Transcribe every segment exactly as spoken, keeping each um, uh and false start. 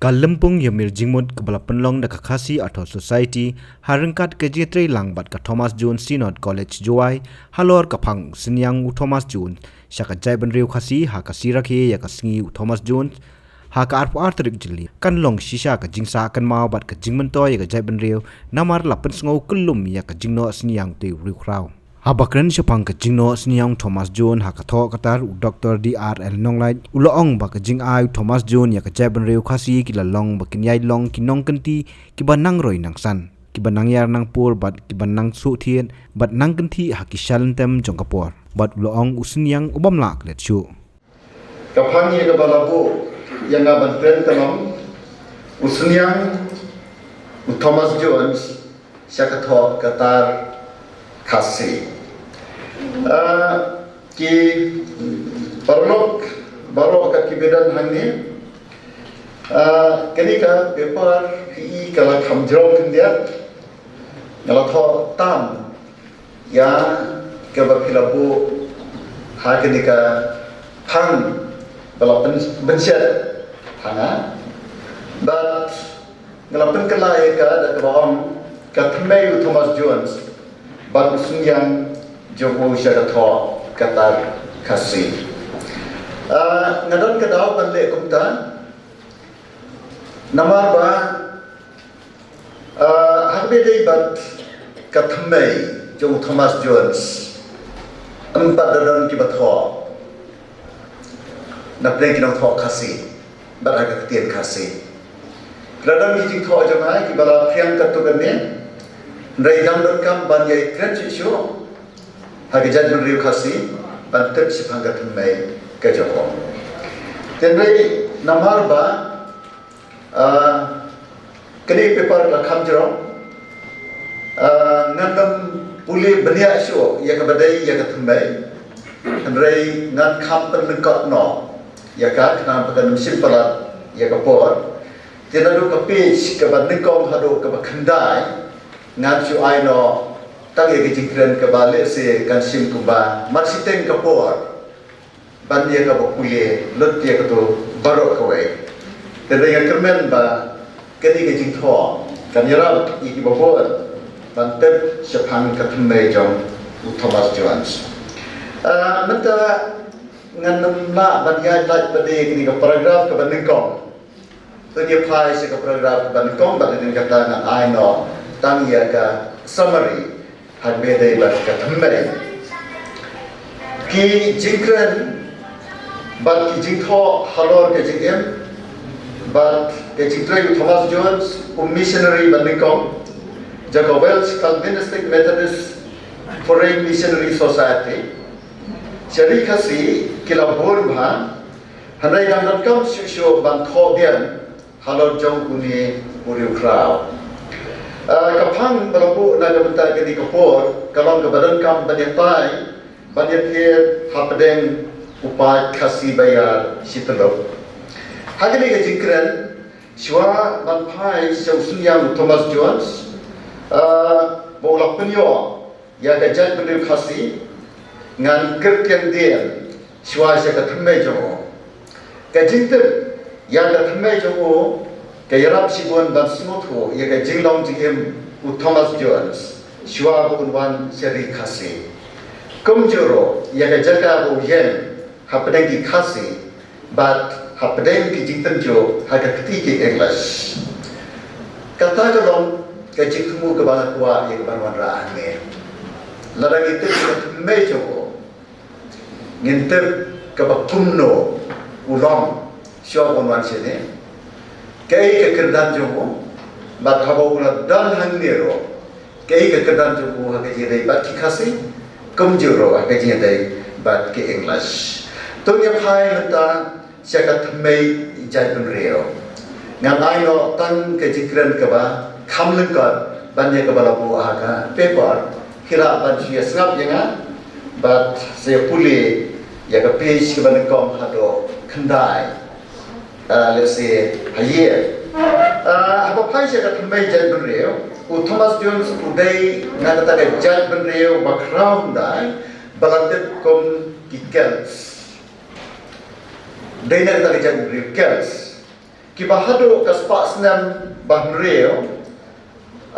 Ka lympung ïamir jingmut kaba la pynlong da ka Khasi Authors' Society ha ryngkat ka jingïatreilang bad ka Thomas Jones Synod College, Jowai, halor ka phang u Synñiang u Thomas Jones sha ka jaitbynriew Khasi ha ka sngi rakhe ïa ka sngi u Thomas Jones, ha ka arphew ar tarik Jylliew, kan long shisha ka jingsah kynmaw bad ka jingmyntoi ïa ka jaitbynriew, namar la pynsngew kyllum ïa ka jingnoh synñiang u riewkhraw. Haba kren shaphang ka jingnoh synñiang u Thomas Jones ha ka thoh ka tar, u Doctor D R L Nonglait u la ong ba ka jingai u Thomas Jones ïa ka jaitbynriew Khasi ki la long ba kin ïai long ki nongkynti kiba nang roi nang san, kiba nang ïar nang pur bad kiba nang suhthied bad nang kynthih ha ki shalynter jong ka por. Bad u la ong u synñiang u bym lah klet shuh. Ka phang ïa kaba la buh ïa nga ban kren ka long u Synñiang u Thomas Jones sha ka thoh ka tar Khasi. Ah, ki paralok baroh ka ki ba don hangne. Ah, kane ka paper phi i ka la kham jrong khyndiat. Nga la thoh tam ïa kaba phi la buh ha kane ka phang ba la pyn-, pynshet ha nga. Bad nga la pynkylla ïa ka da kaba ong ka thymmei u Thomas Jones bad u synñiang jong u sha ka thoh ka tar Khasi. Ah, nga don ka daw ban leh kumta namar ba, ah, ha kaba ïadei bad ka thymmei jong u Thomas Jones, ym pat da don kiba thoh na pdeng ki nongthoh Khasi bad ha ka ktien Khasi. Ki la don ki jingthoh jong nga kiba la phriang katto katne, hynrei dang donkam ban ïai kren shuh shuh ha ka jaitbynriew Khasi ban tip shaphang ka thymmei ka jong u. Hynrei namar ba, ah, kane ka paper la kham jrong, ah, ngan ym pule bniah shuh ïa kaba dei ïa ka thymmei. Hynrei ngan kham pynlyngkot noh ïa ka khnang ba kan ym shim palat ïa ka por. Te naduh ka page kaba nyngkong haduh kaba khyndai ngan shu ai noh tang ïa ka jingkren kaba lehse kan shim kumba mar shiteng ka por ban ïa kaba pule lut ïa kato baroh kawei. Te hynrei nga kyrmen ba kane ka jingthoh kan ïarap ïa kiba bun ban tip shaphang ka thymmei jong u Thomas Jones. Ah, mynta ngan ym lah ban ïaid lait pat de kane ka paragraph kaba nyngkong. To ngin phai sha ka paragraph kaba nyngkong bad hadien kata ngan ai noh tang ïa ka summary ha kaba ïadei bad ka thymmei. Ki jingkren bad ki jingthoh halor ka jingim bad ka jingtrei u Thomas Jones, u missionary ba nyngkong jong ka Welsh Calvinistic Methodist Foreign Missionary Society sha ri Khasi ki la bun bha. Hynrei dang donkam shuh shuh ban thoh biang halor jong une u riewkhraw. Ah, ka phang ba la buh na ka bynta kane ka por ka long kaba donkam ban ïatai ban ïathied hapdeng u paid Khasi ba ïar shi tyllup. Ha kane ka jingkren shuwa ban phai sha u synñiang u Thomas Jones, ah, ba u la pynïoh ïa ka jaitbynriew Khasi, ngan kyrkiang dien shuwa sha ka thymmei jong u. Ka jingtip ïa ka thymmei jong u ka ïarap shibun ban sngewthuh ïa ka jinglong jingim u Thomas Jones shuwa ba un wan sha ri Khasi. Kumjuh ruh ïa ka jaka ba u ïeng hapdeng ki Khasi bad hapdeng ki jingtynjuh ha ka kti ki English. Kata ka long ka jingthmu kaba nga kwah ïa ka ban wanrah hangne. Lada ngi tip ïa ka thymmei jong u, ngin tip kaba kumno u long shuwa ba un wan shane. Kaei ka kyrdan jong u, bad haba u la don hangne ruh, kaei ka kyrdan jong u ha ka jingïadei bad ki Khasi, kumjuh ruh ha ka jingïadei bad ki English. To ngin phai mynta sha ka thymmei jaitbynriew. Ngan ai noh tang ka jingkren kaba kham lyngkot ban ïa kaba la buh ha ka paper. Phi lah ban shu ïa sngap ïa nga bad sa ïa pule ïa ka page kaba nyngkong haduh khyndai. Ah, let's say, ha ïing. Ah, haba phai sha ka thymmei jaitbynriew, u Thomas Jones u dei na kata ka jaitbynriew ba khraw hyndai ba la tip kum ki Celts. Dei na kata ka jaitbynriew Celts. Kiba haduh ka spah snem ba hynriew,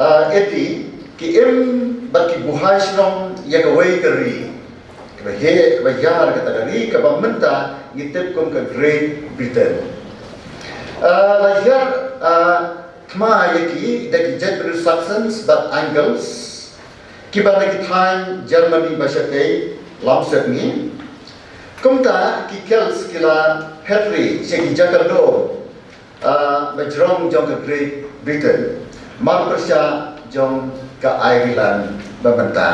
ah, A D, ki im bad ki buhai shnong ïa kawei ka ri kaba heh, kaba ïar kata ka ri, kaba mynta ngi tip kum ka Great Britain. Ah, la ïar, ah, thma ïa ki da ki jaitbynriew Saxons bad Angles, kiba na ki thaiñ Germany ba shatei lam sepngi. Kumta ki Celts ki la phet ri sha ki jaka lum, ah, ba jrong jong ka Great Britain, marpyrshah jong ka Ireland ba mynta.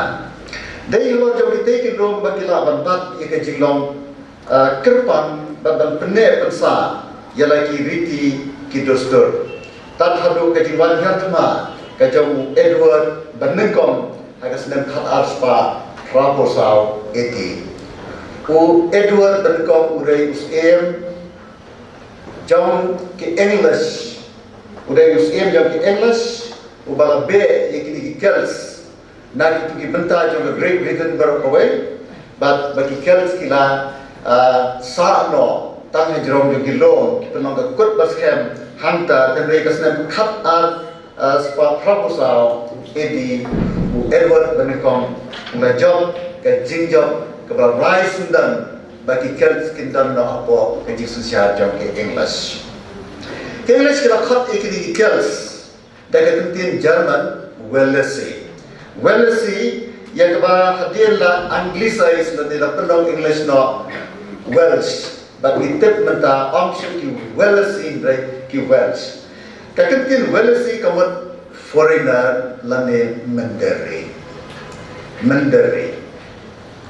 Dei halor jong kitei ki lum ba ki lah ban bat ïa ka jinglong, ah, kyrpang bad ban pynneh pynsah ïa la ki riti ki dustur. Tad haduh ka jingwan ïar thma ka jong u Edward Banyngkong ha ka snem khatar spah phra phew saw A D. U Edward Banyngkong u dei u syiem jong ki English, u dei u syiem jong ki English, uba la beh ïa kine ki Celts na kitu ki bynta jong ka Great Britain baroh kawei, bad ba ki Celts ki la, ah, sah noh tang hajrong jong ki lum, ki pynlong ka kut ba skhem hangta. Hynrei ka snem khatar, ah, spah phra phew saw A D, u Edward Banyngkong u la jop ka jingjop kaba rai syndon ba ki Celts kin don noh hapoh ka jingsynshar jong ki English. Ki English ki la khot ïa kine ki Celts da ka kyntien German, Welsey. Welsey, ïa kaba hadien la Anglicize lane la pynlong English noh Welsh. Bad ngi tip mynta ym shu ki Welsey hynrei ki Welsh. Ka kyntien Welsey ka mut foreigner lane mynder ri. Mynder ri.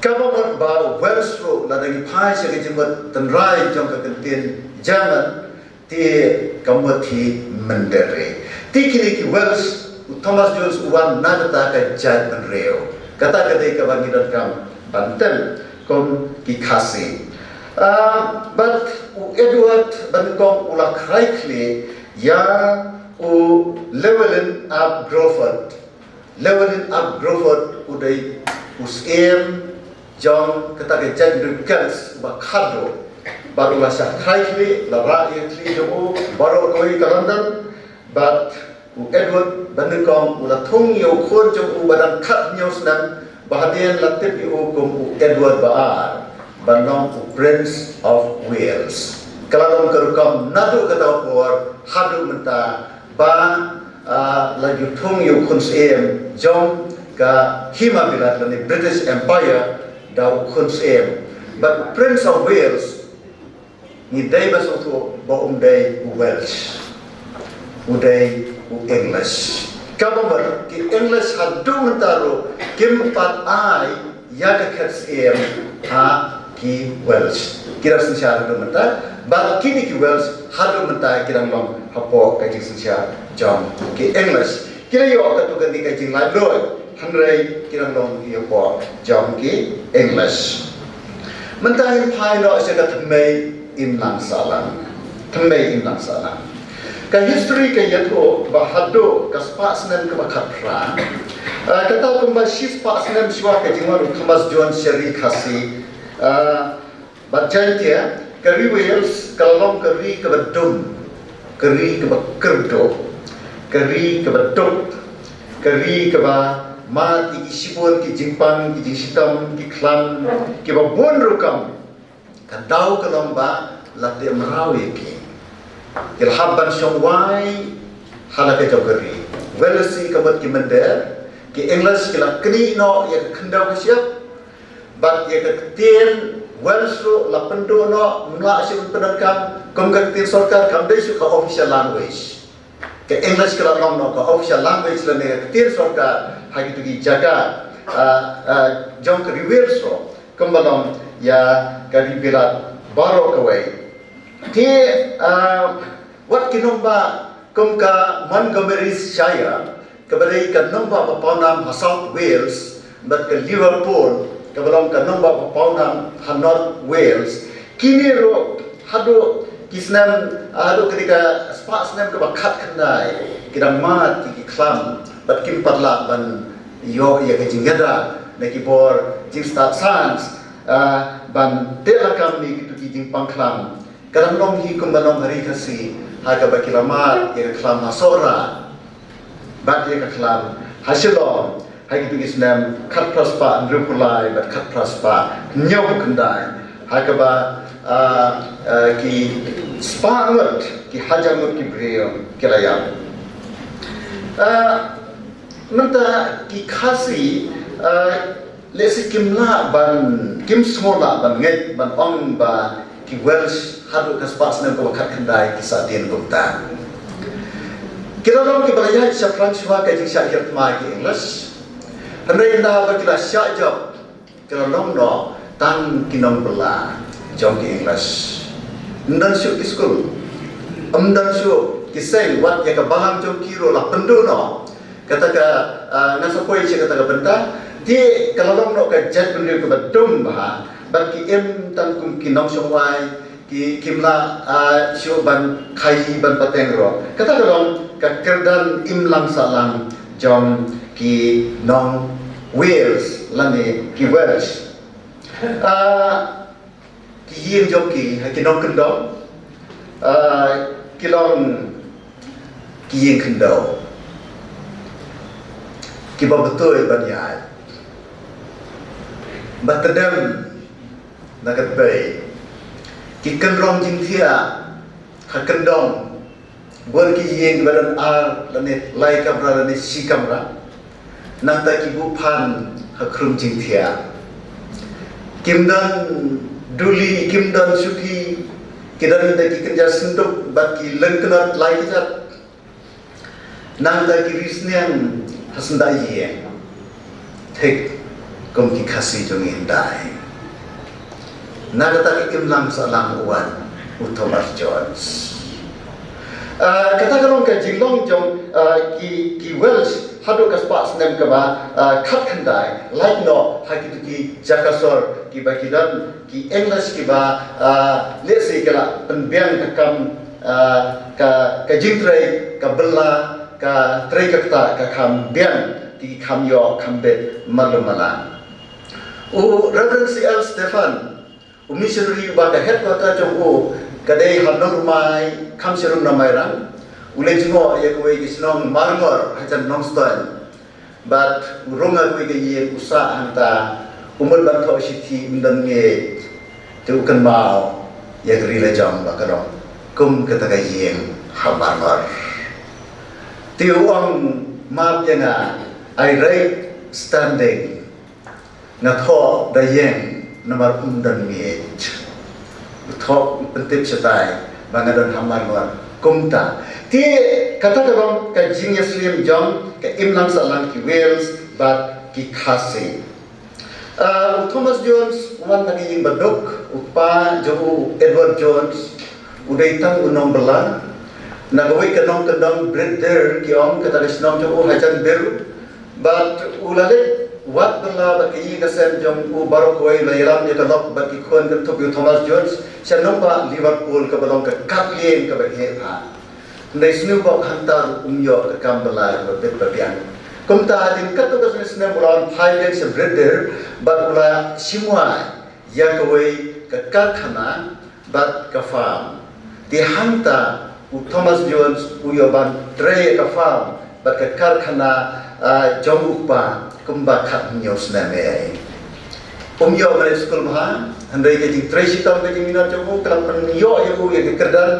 Kaba mut ba Welsh ruh lada ngi phai sha ka jingmut tynrai jong ka kyntien German, te ka mut hi mynder ri. Te kine ki Welsh, u Thomas Jones u wan na kata ka jaitbynriew. Kata ka dei kaba ngi donkam ban tip kum ki Khasi. Ah, bad u Edward Banyngkong u la khraikhlieh ïa u Llewellyn ap Gruffudd. Llewellyn ap Gruffudd u dei u syiem jong kata ka jaitbynriew Celts uba khadduh. Bad u la shah khraikhlieh, la rah ïa ka khlieh jong u baroh kawei ka London. Bad u Edward Banyngkong u la thung ïa u khun jong u ba dang khathynñiew snem, ba hadien la tip ïa u kum u Edward ba ar, ban long u Prince of Wales. Ka la long ka rukom naduh kata ka por haduh mynta, ba, ah, la ju thung ïa u khun syiem jong ka Hima Bilat lane British Empire da u khun syiem. Bad u Prince of Wales, ngi dei ban sngewthuh ba um dei u Welsh, u dei u English. Kaba mut ki English haduh mynta ruh kim pat ai ïa ka khet syiem ha ki Welsh. Ki dang synshar haduh mynta, bad kine ki Welsh haduh mynta ki dang long hapoh ka jingsynshar jong ki English. Ki la ïoh katto katne ka jinglaitluid, hynrei ki dang long hapoh jong ki English. Mynta ngin phai noh sha ka thymmei imlang sahlang. Thymmei imlang sahlang. Ka history ka ïathuh ba haduh ka spah snem kaba khatphra, ah, kata kumba shispah snem shuwa ka jingwan u Thomas Jones sha ri Khasi, ah, bad Jaiñtia, ka ri Wales ka la long ka ri kaba dum, ka ri kaba kyrduh, ka ri kaba duk, ka ri kaba mad ïa ki shibun ki jingpang, ki jingshitom, ki khlam, kiba bun rukom. Ka daw ka long ba la teh mraw ïa ki. Ki la hap ban shong wai ha la ka jong ka ri. Welsh ka mut ki mynder, ki English ki la knieh noh ïa ka khyndew ka shyiap. Bad ïa ka ktien Welsh ruh la pynduh noh, ym lah shuh ban pyndonkam kum ka ktien sorkar, kam dei shuh ka official language. Ka English ka la long noh ka official language lane ka ktien sorkar ha kito ki jaka, ah, ah, jong ka ri Wales ruh, kumba long ïa ka ri Bilat baroh kawei. Te, ah, wat ki nongbah kum ka Montgomeryshire, kaba dei ka nongbah ba pawnam ha South Wales, bad ka Liverpool, kaba long ka nongbah ba pawnam ha North Wales. Kine ruh haduh ki snem, haduh kane ka spah snem kaba khatkhyndai, ki dang mad ïa ki khlam, bad kim pat lah ban ïoh ïa ka jingïada na ki bor jingstad sans, ah, ban teh lakam ïa kito ki jingpang khlam. Ka dang long hi kumba long ha ri Khasi, ha kaba ki la mad ïa ka khlam ha Sohra bad ïa ka khlam ha Shillong ha kito ki snem khatphra spah hynriewphew lai bad khatphra spah hynñiewphew khyndai, ha kaba, ah, ah, ki spah ngut, ki hajar ngut ki briew ki la ïap. Ah, mynta ki Khasi, ah, lehse kim lah ban, kim sngewlah ban ngeit ban ong ba ki Welsh haduh ka spah snem kaba khatkhyndai ki sahdien kumta. Ki la long kiba la ïaid shaphrang shuwa ka jingshah hiar thma ki English. Hynrei ynda ba ki la shah jop, ki la long noh tang ki nongbylla jong ki English. Ym don shuh ki skul, ym don shuh ki seng, wat ïa ka balang jong ki ruh la pynduh noh. Kata ka, ah, ngan sa poi sha kata ka bynta. Te ka la long noh ka jaitbynriew kaba dum bha, bad ki im tang kum ki nongshong wai, ki, kim lah, ah, shuh ban khaii ban pateng ruh. Kata ka long ka kyrdan imlang sahlang jong ki nong Wales lane ki Welsh. Ah, ki ïing jong ki ha ki nongkyndong, ah, ki long ki ïing khyndew kiba btoi ban ïaid, ba tdem na ka tbei, ki kynrong jingthiah ha kyndong, bun ki ïing ba don ar lane lai kamra lane shi kamra. Nangta ki buh phan ha khrum jingthiah. Kim don duli, kim don shuki, ki don da ki kynja synduk bad ki lyngknot lai kjat. Nangta ki ri sniang ha syndah ïing, thik kum ki Khasi jong ngi hyndai. Na kata ka imlang sahlang u wan u Thomas Jones. Ah, kata ka long ka jinglong jong, ah, ki, ki Welsh haduh ka spah snem kaba, ah, khatkhyndai, lait noh ha kito ki jaka sor kiba ki don ki English kiba, ah, lehse ki la pynbiang ka kam, ah, ka, ka jingtrei, ka bylla, ka trei ka ktah, ka kham biang, ki kham ïoh kham bit marlum marlang. U Reverend C L Stephan, u missionary uba ka headquarter jong u ka dei ha Nongrmai, Khamsharum Nongmairang, u la jngoh ïa kawei ka shnong Marngor hajan Nongstoiñ. Bad u rung ha kawei ka ïing, u sah hangta, u mut ban thoh shithi, ym don ngeit. Te u kynmaw ïa ka ri la jong ba ka long kum kata ka ïing ha Marngor. Te u ong, map ïa nga, I write standing. Nga thoh da ïeng namar ym don ngeit. U thoh, u pyntip shatai ba nga don ha Marngor kumta. Te kata ka long ka jingïasyriem jong ka imlang sahlang ki Wales bad ki Khasi. Ah, u Thomas Jones u wan na ka ïing baduk, u kpa jong u Edward Jones u dei tang u nongbylla. Na kawei ka nongkyndong Britdir ki ong, kata ka shnong jong u hajan Biru. Bad u la leit wad bylla bad ka ïing ka sem jong u baroh kawei, la ïalam ïa ka lok bad ki khun kynthup ïa u Thomas Jones sha nongbah Liverpool kaba long ka kad lieng kaba heh bha. Hynrei sniew bok hangta ruh um ïoh ka kam bylla kaba bit ba biang. Kumta hadien katto katne snem u la wan phai biang sha Britdir bad u la shim wai ïa kawei ka karkhana bad ka farm. Te hangta u Thomas Jones u ïoh ban trei ïa ka farm bad ka karkhana, ah, jong u kpa kumba khathynñiew snem ei. Um ïoh ban leit skul bha, hynrei ka jingtrei shitom, ka jingminot jong u ka la pynïoh ïa u ïa ka kyrdan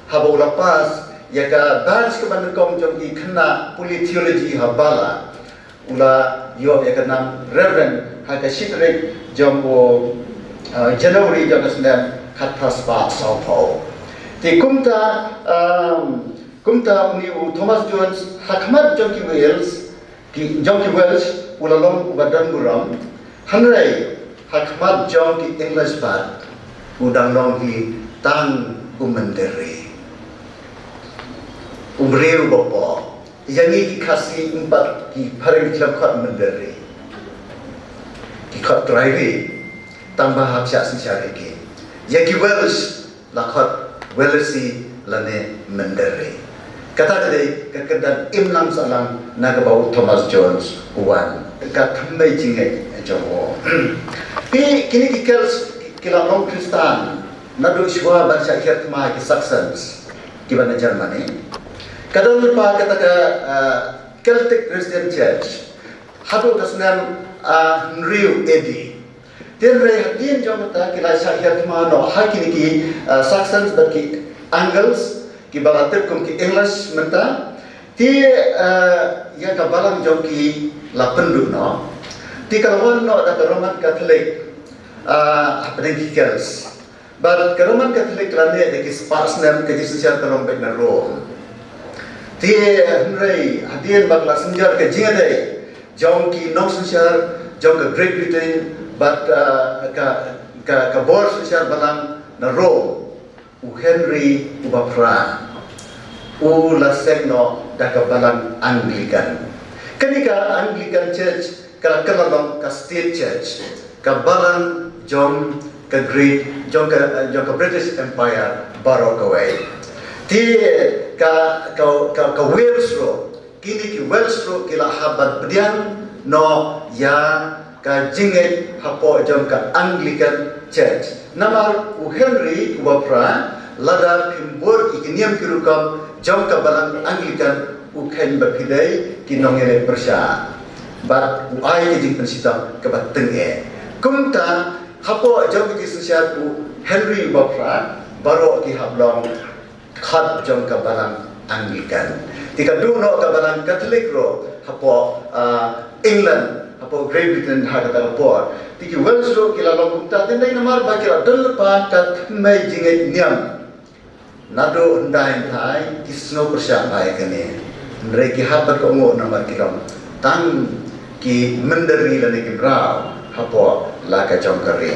haba u la pass ïa ka batch kaba nyngkong jong ki khynnah pule theology ha Bala. U la ïoh ïa ka nam Reverend ha ka shi tarik jong u, ah, January jong ka snem khatphra spah sawphew. Te kumta, um, kumta une u Thomas Jones ha khmat jong ki Wales, ki, jong ki Welsh u la long uba don burom. Hynrei ha khmat jong ki English pat u dang long hi tang u mynder ri, u briew uba poh. Ïa ngi ki Khasi ym pat ki phareng ki khlem khot mynder ri, ki khot trai ri, tang ba hap shah synshar ïa ki. Ïa ki Welsh la khot Welesi lane mynder ri. Kata ka dei ka kyrdan imlang sahlang na kaba u Thomas Jones u wan, ka thymmei jingngeit jong u. Phi, kine ki Celts ki la long Khristan naduh shuwa ban shah hiar thma ki Saxons. kiba na Germany. Ka don lypa kata ka, ah, Celtic Christian Church haduh ka snem, ah, hynriew A D. Te hynrei hadien jong kata ki la shah hiar thma noh ha kine ki, ah, Saxons bad ki Angles, kiba la tip kum ki English mynta. Te, ah, ïa ka balang jong ki la pynduh noh. Te ka la wan noh da ka Roman Catholic, ah, hapdeng ki Celts. Bad ka Roman Catholic ka la neh da ki spah snem, ka jingsynshar ka long beit na Rome. Te hynrei hadien ba ka la synshar ka jingïadei jong ki nongsynshar jong ka Great Britain bad, ah, ka, ka, ka bor synshar balang na Rome, u Henry uba Phra u la seng noh da ka balang Anglican. Kane ka Anglican Church ka la kylla long ka state church, ka balang jong ka Great, jong ka, jong ka British Empire baroh kawei. Te ka, ka, ka, ka Wales ruh, kine ki Wales ruh ki la hap ban pdiang noh ïa ka jingngeit hapoh jong ka Anglican Church. Namar u Henry uba Phra, lada phim bud ïa ki niam ki rukom jong ka balang Anglican, u kheiñ ba phi dei ki nongïaleh pyrshah. Bad u ai ka jingpynshitom kaba tyngeh. Kumta hapoh jong ka jingsynshar u Henry uba Phra, baroh ki hap long khot jong ka balang Anglican. Te ka duh noh ka balang Catholic ruh hapoh, ah, England, hapoh Great Britain ha kata ka por. Te ki Welsh ruh ki la long kumta, te dei namar ba ki la don lypa ka thymmei jingngeit niam. Naduh hyndai hynthai ki sngew pyrshah bha ïa kane. Hynrei ki hap ban kohnguh namar ki long tang ki mynder ri lane ki mraw hapoh la ka jong ka ri.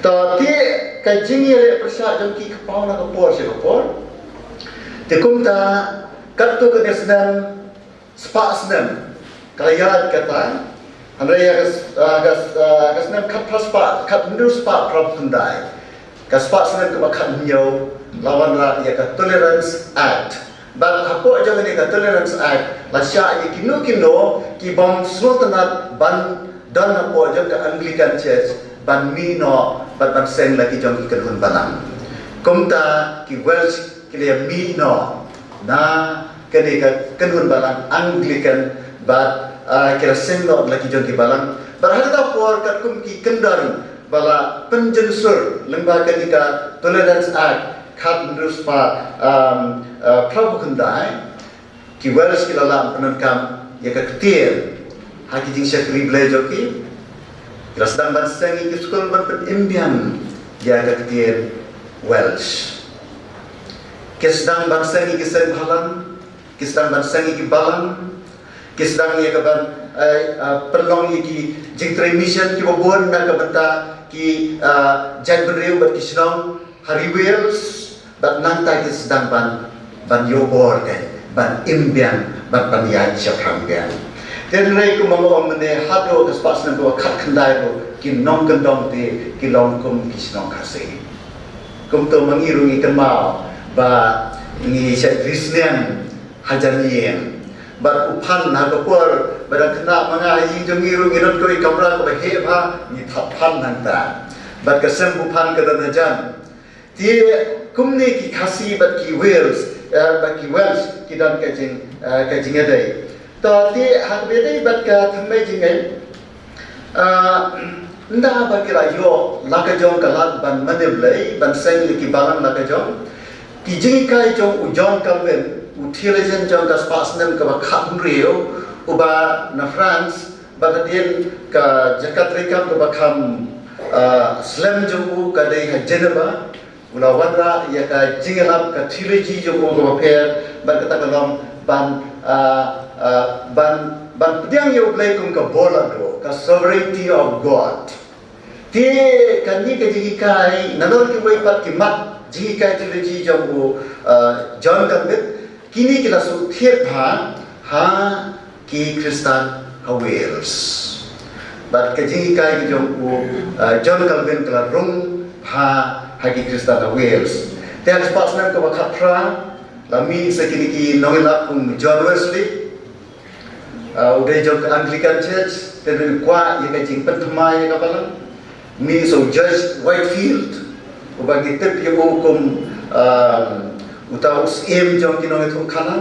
To te ka jingïaleh pyrshah jong ki ka paw na ka por sha ka por. Te kumta katto katne snem, spah snem ka la ïaid kata. Hynrei ïa ka, ah, ka, ah, ka snem khatphra spah, khathynriew spah phraphew khyndai, ka spah snem kaba khathynñiew, la wanrah ïa ka Tolerance Act. Bad hapoh jong kane ka Tolerance Act la shah ïa kino kino ki bym sngewtynnat ban don hapoh jong ka Anglican Church ban mih noh bad ban seng la ki jong ki kynhun balang. Kumta ki Welsh ki la mih noh na kane ka kynhun balang Anglican bad, ah, ki la seng noh la ki jong ki balang. Bad ha kata ka por katkum ki kyndon ba la pynjynsur lyngba kane ka Tolerance Act khathynriew spah, um, uh, phraphew khyndai, ki Welsh ki la lah pyndonkam ïa ka ktien ha ki jingshakri Blei jong ki. Ki la sdang ban seng ïa ki skul ban pynimbiang ïa ka ktien Welsh. Ki sdang ban seng ïa ki seng bhalang, ki sdang ban seng ïa ki balang, ki sdang ïa ka ban, eh, eh, pynlong ïa ki jingtrei mission kiba bun na ka bynta ki, eh, jaitbynriew bad ki shnong ha ri Wales, bad nangta ki sdang ban, ban ïoh bor, eh, ban im biang, ban pynïaid shaphrang biang. Te hynrei kumba nga ong mynne, haduh ka spah snem kaba khatkhyndai ruh ki nongkyndong te ki long kum ki shnong Khasi. Kumto ma ngi ruh ngi kynmaw ba ngi shait ri snem hajan ïing. Bad u phan ha ka por ba dang khynnah ma nga ha ïing jong ngi ruh ngi don kawei kamra kaba heh bha, ngi thad phan hangta. Bad ka sem u phan ka don hajan. Te kumne ki Khasi bad ki Wales, eh, bad ki Welsh ki don ka jing, eh, ka jingïadei. To te ha kaba ïadei bad ka thymmei jingngeit, ah, ynda ba ki la ïoh la ka jong ka lad ban mane Blei, ban seng ïa ki balang la ka jong, ki jinghikai jong u John Calvin, u theologian jong ka spah snem kaba khathynriew, uba na France, bad hadien ka jaka treikam kaba kham, ah, slem jong u ka dei ha Geneva, u la wanrah ïa ka jingïalap ka theology jong u kaba pher, bad kata ka long ban, ah, ah, ban, ban pdiang ïa u Blei kum ka bor laduh, ka sovereignty of God. Te kane ka jinghikai, nalor kiwei pat ki mat jinghikai theology jong u, ah, John Calvin, kine ki la shu thied bha ha ki Khristan ha Wales. Bad ka jinghikai ka jong u, ah, John Calvin ka la rung bha ha ki Khristan ha Wales. Te ha ka spah snem kaba khatphra, la mih sa kine ki nongïalap kum John Wesley, ah, u dei jong ka Anglican Church, te u kwah ïa ka jingpynthymmai ïa ka balang. Mih sa u George Whitefield, uba ngi tip ïa u kum, ah, Uta u syiem jong ki nongïathuhkhana,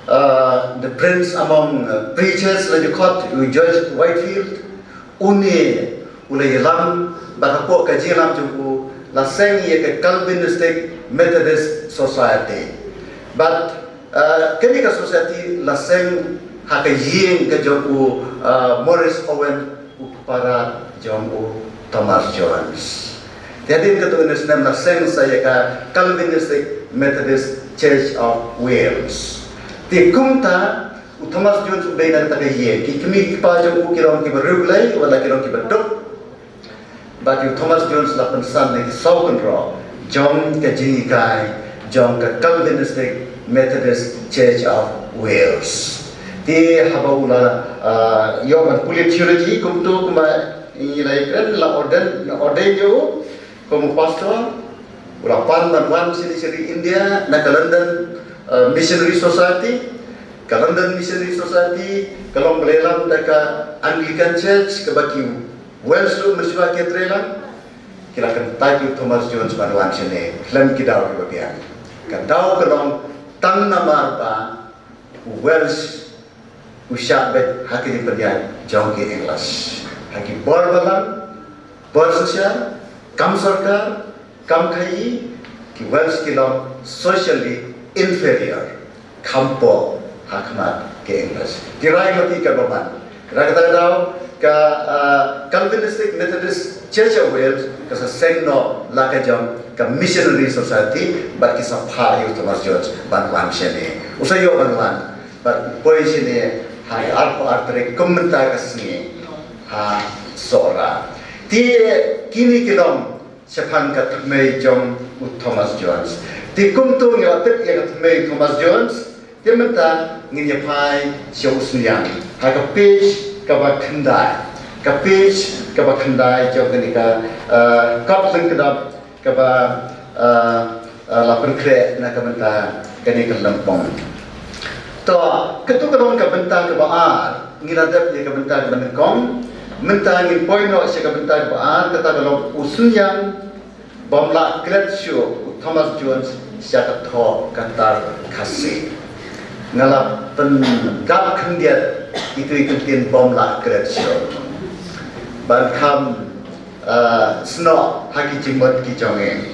uh, the prince among, uh, preachers la ju khot, u George Whitefield, une u la ïalam, bad hapoh ka jingïalam jong u la seng ïa ka Calvinistic Methodist Society. Bad, uh, kane ka society la seng ha ka ïing ka jong u, uh, Morris Owen, u kpa jong u Thomas Jones. Te hadien katto katne snem la seng sa ïa ka Calvinistic Methodist Church of Wales. Te kumta u Thomas Jones u dei na kata ka ïing. Ki kmie ki kpa jong u ki long kiba riewblei, wat la ki long kiba duk. Bad u Thomas Jones la pynsan na ki saw kynroh jong ka jinghikai jong ka Calvinistic Methodist Church of Wales. Te haba u la, ah, ïoh ban pule theology, kumto kumba ngi la ïakren, la ordain, ordain ïa u kum u pastor. U la pan ban wan shane sha ri India na ka London, ah, Missionary Society. Ka London Missionary Society ka long ba la ïalam da ka Anglican Church, kaba ki Welsh ruh mynshuwa ki trei lang. Ki la kyntait ïa u Thomas Jones ban wan shane khlem ki daw kiba biang. Ka daw ka long tang namar ba u Welsh u shah beit ha ka jingpynïaid jong ki English. Ha ki bor balang, bor shisha, kam sorkar, kam khaïi, ki Welsh ki long socially inferior, kham pop ha khmat ki English. Ki rai mati kaba man. Kata ka daw ka, ah, Calvinistic Methodist Church of Wales ka sa seng noh la ka jong ka Missionary Society, bad ki sa phah ïa u Thomas Jones ban wan shane. U sa ïoh ban wan bad u poi shane ha ka arphew ar tarik kum mynta ka sngi ha Sohra. Te kine ki long shaphang ka thymmei jong u Thomas Jones. Te kumto ngi la tip ïa ka thymmei u Thomas Jones. Te mynta ngin ïa phai sha u synñiang ha ka page kaba khyndai. Ka page kaba khyndai jong kane ka, ah, kot lyngkdap kaba, ah, ah, la pynkhreh na ka bynta kane ka lympung. To, kato ka long ka bynta kaba ar, ngi la dep ïa ka bynta kaba nyngkong. Mynta ngin poi noh sha ka bynta kaba ar, kata ka long u synñiang bym lah klet shuh u Thomas Jones sha ka thoh ka tar Khasi. Nga la pyndap khyndiat ito i kyntien bym lah klet shuh ban kham, ah, snoh ha ki jingmut ki jong ngi.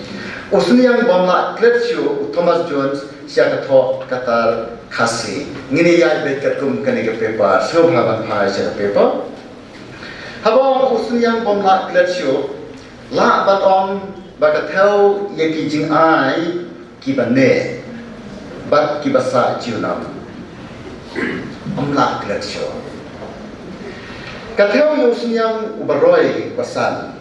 U synñiang bym lah klet shuh u Thomas Jones sha ka thoh ka tar Khasi. Ngin ïa ïaid beit katkum kane ka paper. Sngewbha ban phai sha ka paper. Haba ong u synñiang bym lah klet shuh, lah ban ong ba ka thew ïa ki jingai kiba neh bad kiba sah junom. Ym lah klet shuh. Ka thew ïa u synñiang uba roi uba san.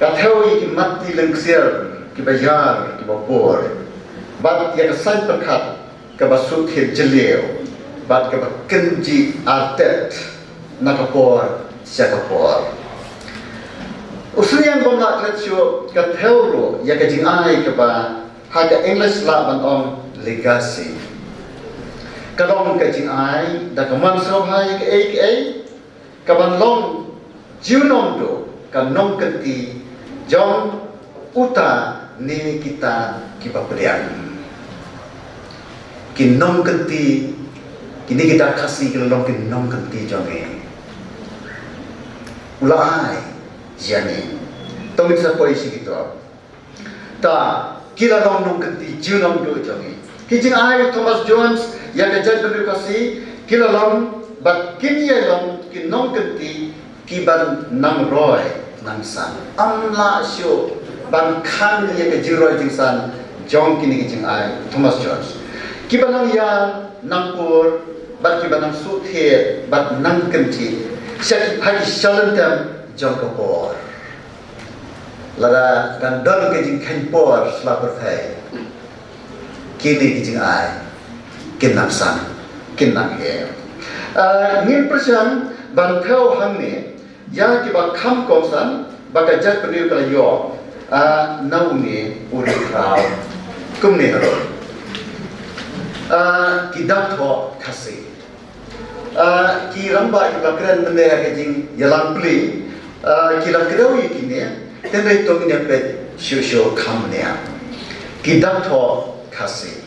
Ka thew ïa ki mat ti lyngksiar kiba ïar kiba bor. Bad ïa ka saiñ pyrkhat kaba suk thied jylliew bad kaba kynjih artet na ka por sha ka por. U synñiang bym lah klet shuh ka thew ruh ïa ka jingai kaba ha ka English lah ban ong legacy. Ka long ka jingai da ka mon sngewbha ïa kaei kaei kaban long junom duh ka nongkynti jong uta ne kita kiba pdiang. Ki nongkynti, kine kita Khasi ki la long ki nongkynti jong ngi. U la ai ïa ngi. To ngin sa poi sha kito. Ta, ki la long nongkynti junom duh jong ngi. Ki jingai u Thomas Jones ïa ka jaitbynriew Khasi ki la long bad kin ïa long ki nongkynti kiban nang roi nang san. Ym lah shuh ban khang ïa ka jingroi jingsan jong kine ki jingai u Thomas Jones. Kiban nang ïa nang pur bad kiban nang suk thied bad nang kynjih sha ki, ha ki shalynter jong ka por. Lada kan don ka jingkheiñ por sla pyrthei, kine ki jingai kin nang san, kin nang heh. Ah, ngin pyrshang ban thew hangne ïa kiba kham kongsan ba ka jaitbynriew ka la ïoh, ah, na une u riewkhraw. Kumne haroh, ah, ki dang thoh Khasi. Ah, ki rangbah kiba kren mynne ha ka jingïalang plie, ah, ki la kdew ïa kine, hynrei to ngin ïa peit shuh shuh kham ne. Ki dak thoh Khasi.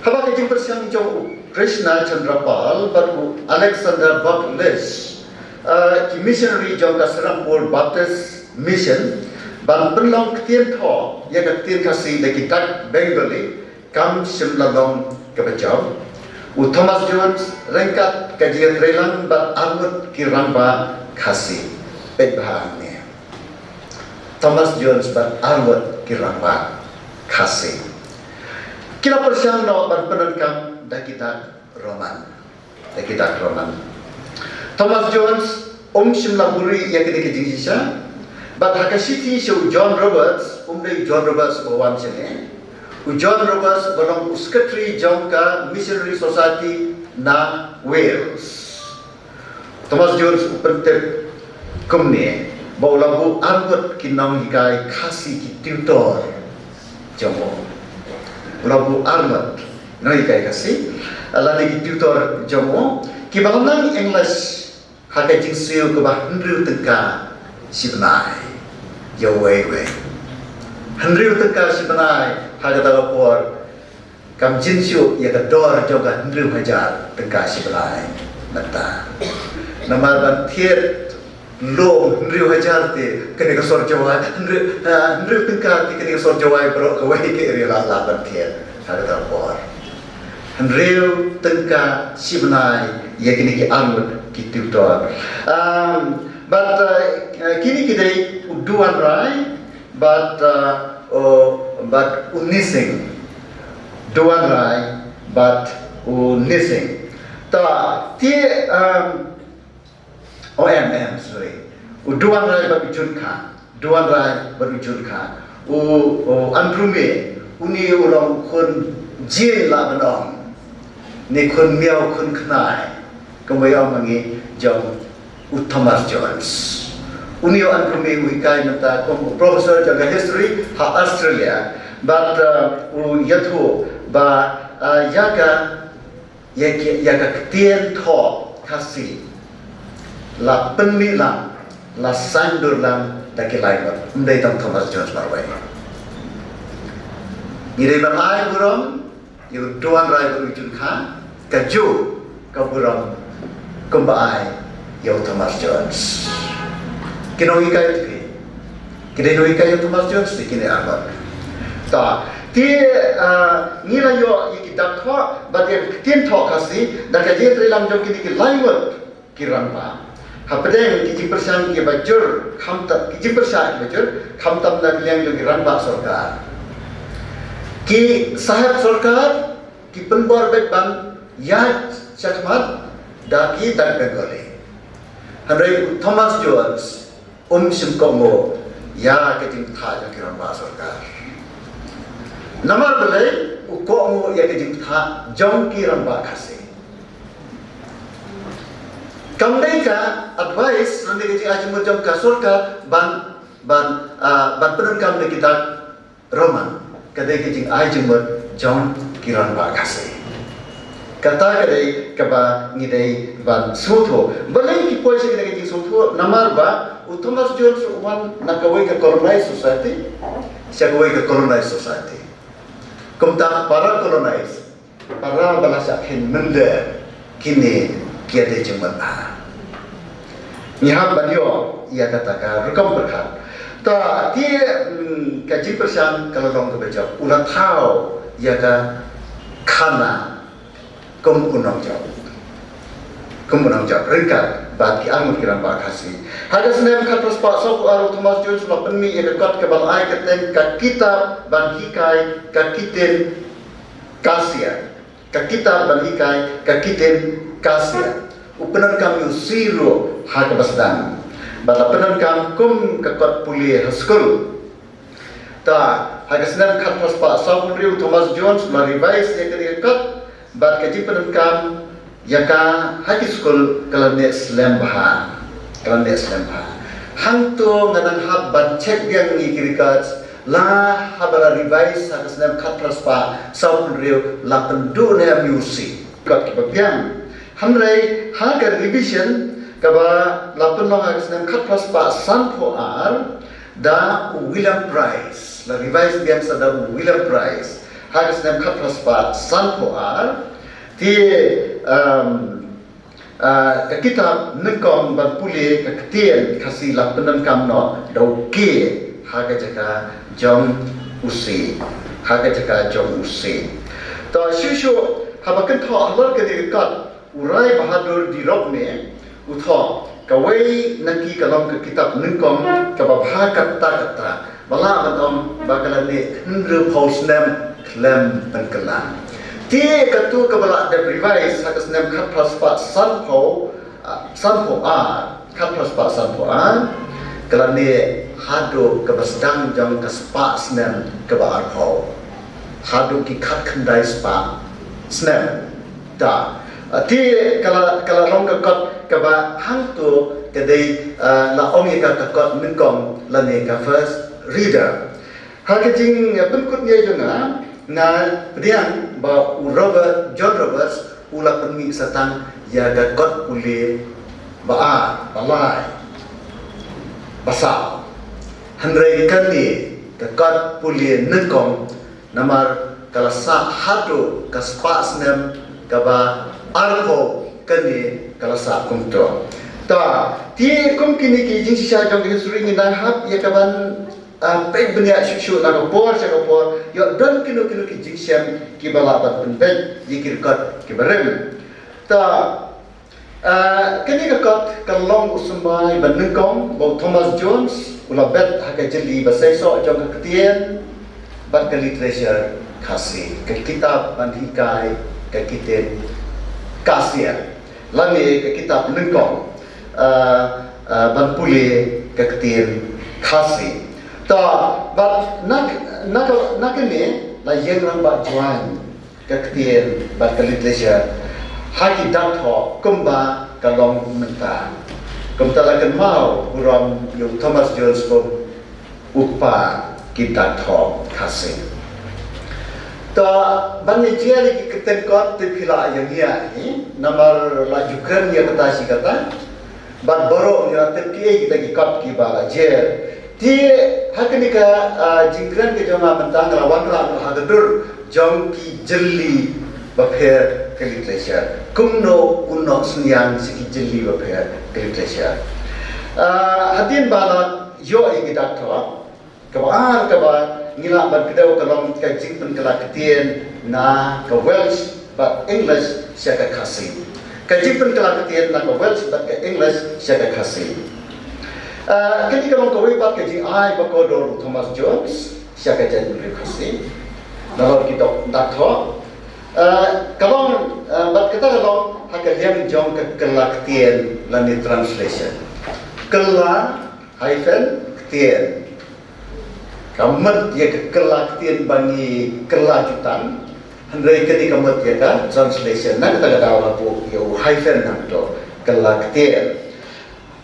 Haba ka jingpyrshang jong u Krishna Chandra Pal bad u Alexander Bartholus, uh, ki missionary jong ka Serampore Baptist Mission, ban pynlong ktien thoh ïa ka ktien Khasi da ki dak Bengali, kam shym la long kaba jop. U Thomas Jones ryngkat ka jingïatreilang bad arngut ki rangbah Khasi. Peit bha hangne. Thomas Jones bad arngut ki rangbah Khasi. Ki la pyrshang noh ban pyndonkam da ki dak Roman. Da ki dak Roman. Thomas Jones um shym la buhrieh ïa kane ka jingshisha. Bad ha ka shithi sha u John Roberts, um dei u John Roberts uba wan shane. U John Roberts uba long u secretary jong ka Missionary Society na Wales. Thomas Jones u pyntip kumne ba u la buh arngut ki nonghikai Khasi, ki tutor jong u. U la buh arngut nonghikai Khasi, lane ki tutor jong u, kiba la nang English ha ka jingsiew kaba hynriew tyngka shi bnai ïa uwei uwei. Hynriew tyngka shi bnai ha kata ka por kam jin shuh ïa ka dor jong ka hynriew hajar tyngka shi bnai mynta. Namar ban thied lum hynriew hajar te kane ka sor jawai, hynriew, ah, hynriew tyngka te kane ka sor jawai baroh kawei ka area la lah ban thied ha kata ka por. Hynriew tyngka shi bnai ïa kine ki arngut ki tutor. Um, bad, uh, kine ki dei u Duan Rai bad, uh, u, bad u Nising. Duan Rai bad u Nising. Ta, te, um, o, em, em, sorry. U Duan Rai bad u Jun Kha. Duan Rai bad u Jun Kha. U, u Andrew May, uni u long khun jin la ban ong. Ne khun miaw khun khnai. Kumba ïa ong ma ngi jong u Thomas Jones. Uni u Andrew May u hikai mynta kum u professor jong ka history ha Australia. Bad, uh, u ïathuh ba, uh, ïa ka ïa ki, ïa ka ktien thoh Khasi la pynmih lang, la saiñdur lang da ki lai ngut, ym dei tang Thomas Jones marwei. Ngi dei ban ai burom ïa u Duan Rai bad u Jun Kha, kajuh ka burom kumba ai ïa u Thomas Jones. Ki nonghikai te phi, ki dei nonghikai ïa u Thomas Jones te kine arngut. Ta, te, ah, ngi la ïoh ïa ki dak thoh bad ïa ki ktien thoh Khasi da ka jingïatreilang jong kine ki lai ngut ki rangbah. Hapdeng ki jingpyrshang kiba jur, khamtam, ki jingpyrshang kiba jur, khamtam na ka liang jong ki rangbah sorkar. Ki sahep sorkar ki pynbor beit ban ïaid shakhmat da ki dak Bengali. Hynrei u Thomas Jones um shym kohnguh ïa ka jingbthah jong ki rangbah sorkar. Namar balei? U kohnguh ïa ka jingbthah jong ki rangbah Khasi. Kam dei ka advice lane ka jingai jingmut jong ka sorkar ban, ban, ah, ban pyndonkam ïa ki dak Roman, ka dei ka jingai jingmut jong ki rangbah Khasi. Kata ka dei kaba ngi dei ban sngewthuh. Balei ki poi sha kane ka jingsngewthuh? Namar ba u Thomas Jones u wan na kawei ka colonized society sha kawei ka colonized society. Kumta para colonized, para ba la shah kheiñ mynder kine ki ïadei jingmut bha. Ngi hap ban ïoh ïa kata ka rukom pyrkhat. Ta te, mm, ka jingpyrshang ka la long kaba jop, u la thaw ïa ka khana kum u nongjop. Kum u nongjop ryngkat bad ki arngut ki rangbah Khasi. Ha ka snem khatphra spah sawphew ar u Thomas Jones u la pynmih ïa ka kot kaba la ai kyrteng Ka Kitab Ban Hikai Ka Ktien Kasia. Ka Kitab Ban Hikai Ka Ktien Kasia. U pyndonkam ïa u C ruh ha kaba sdang. Bad la pyndonkam kum ka kot pule ha skul. Ta, ha ka snem khatphra spah sawphew hynriew u Thomas Jones u la revise ïa kane ka kot bad ka jingpyndonkam ïa ka ha ki skul ka la neh slem bha. Ka la neh slem bha. Hangto nga nang hap ban check biang ïa ki records, la haba la revise ha ka snem khatphra spah sawphew hynriew la pynduh ne em ïa u C. Kot kiba biang. Hynrei ha ka revision kaba la pynlong ha ka snem khatphra spah sanphew ar da u William Price. la revise biang sa da u William Price ha ka snem khatphra spah sanphew ar. Te, um, uh, ka kitab nyngkong ban pule ka ktien Khasi la pyndonkam noh da u K ha ka jaka jong u C, ha ka jaka jong u C. To shuh shuh haba kynthoh halor kane ka kot, u Rai Bahadur Dirope ne u thoh, kawei na ki ka long ka kitab nyngkong kaba bha katta katta, ba lah ban ong ba ka la neh hynriewphew snem khlem pynkylla. Te katu kaba la dep revise ha ka snem khatphra spah sanphew, ah, sanphew ar, khatphra spah sanphew ar, ka la neh haduh kaba sdang jong ka spah snem kaba arphew, haduh ki khatkhyndai spah snem. Ta, ah, te ka la, ka la long ka kot kaba hangto ka dei, ah, la ong ïa ka ka kot nyngkong lane ka first reader. Ha ka jing, ah, pynkut nia jong nga, nga pdiang ba u Robert, John Roberts, u la pynmih sa tang ïa ka kot pule ba ar, ba lai, ba saw. Hynrei kane ka kot pule nyngkong, namar ka la sah haduh ka spah snem kaba arphew, kane ka la sah kumto. Ta, te kum kine ki jingshisha jong ka history ngin dang hap ïa kaban, ah, peit bniah shuh shuh na ka por sha ka por, ïoh don kino kino ki jingshem kiba lah ban pynbeit ïa ki record kiba rim. Ta, ah, kane ka kot ka long u symbai ba nyngkong ba u Thomas Jones u la bet ha ka jylli ba seisoh jong ka ktien bad ka literature Khasi, ka kitab ban hikai ka ktien Khasi, lane ka kitab nyngkong, ah, ah, ban pule ka ktien Khasi. Ta, bad na, na, na kane la ïeng rangbah jwai ka ktien bad ka literature ha ki dak thoh kumba ka long mynta. Kumta la kynmaw burom ïa u Thomas Jones kum u kpa ki dak thoh Khasi. Ta, ban ïa jia ïa ki kyrteng kot te phi la ïa ngiah hi, namar la ju kren ïa kata shi kata. Bad baroh ngi la tip kiei kita ki kot kiba la jer. Te ha kane ka, ah, jingkren ka jong nga mynta nga la wanrah ha ka dur jong ki jylli bapher ka literature. Kumno u nongsynñiang sha ki jylli bapher ka literature. Ah, hadien ba la ïoh ïa ki dak thoh, kaba ar kaba ngi lah ban kdew ka long ka jingpynkylla ktien na ka Welsh bad English sha ka Khasi. Ka jingpynkylla ktien na ka Welsh bad ka English sha ka Khasi. Ah, kane ka long kawei pat ka jingai ba kordor u Thomas Jones sha ka jaitbynriew Khasi nalor ki dak thoh. Ah, ka long, ah, bad kata ka long ha ka liang jong ka kylla ktien lane translation. Kylla hyphen ktien. Ka mut ïa ka kylla ktien ba ngi kylla jutang, hynrei kane ka mut ïa ka translation. Na kata ka daw la buh ïa u hyphen hangto, kylla ktien.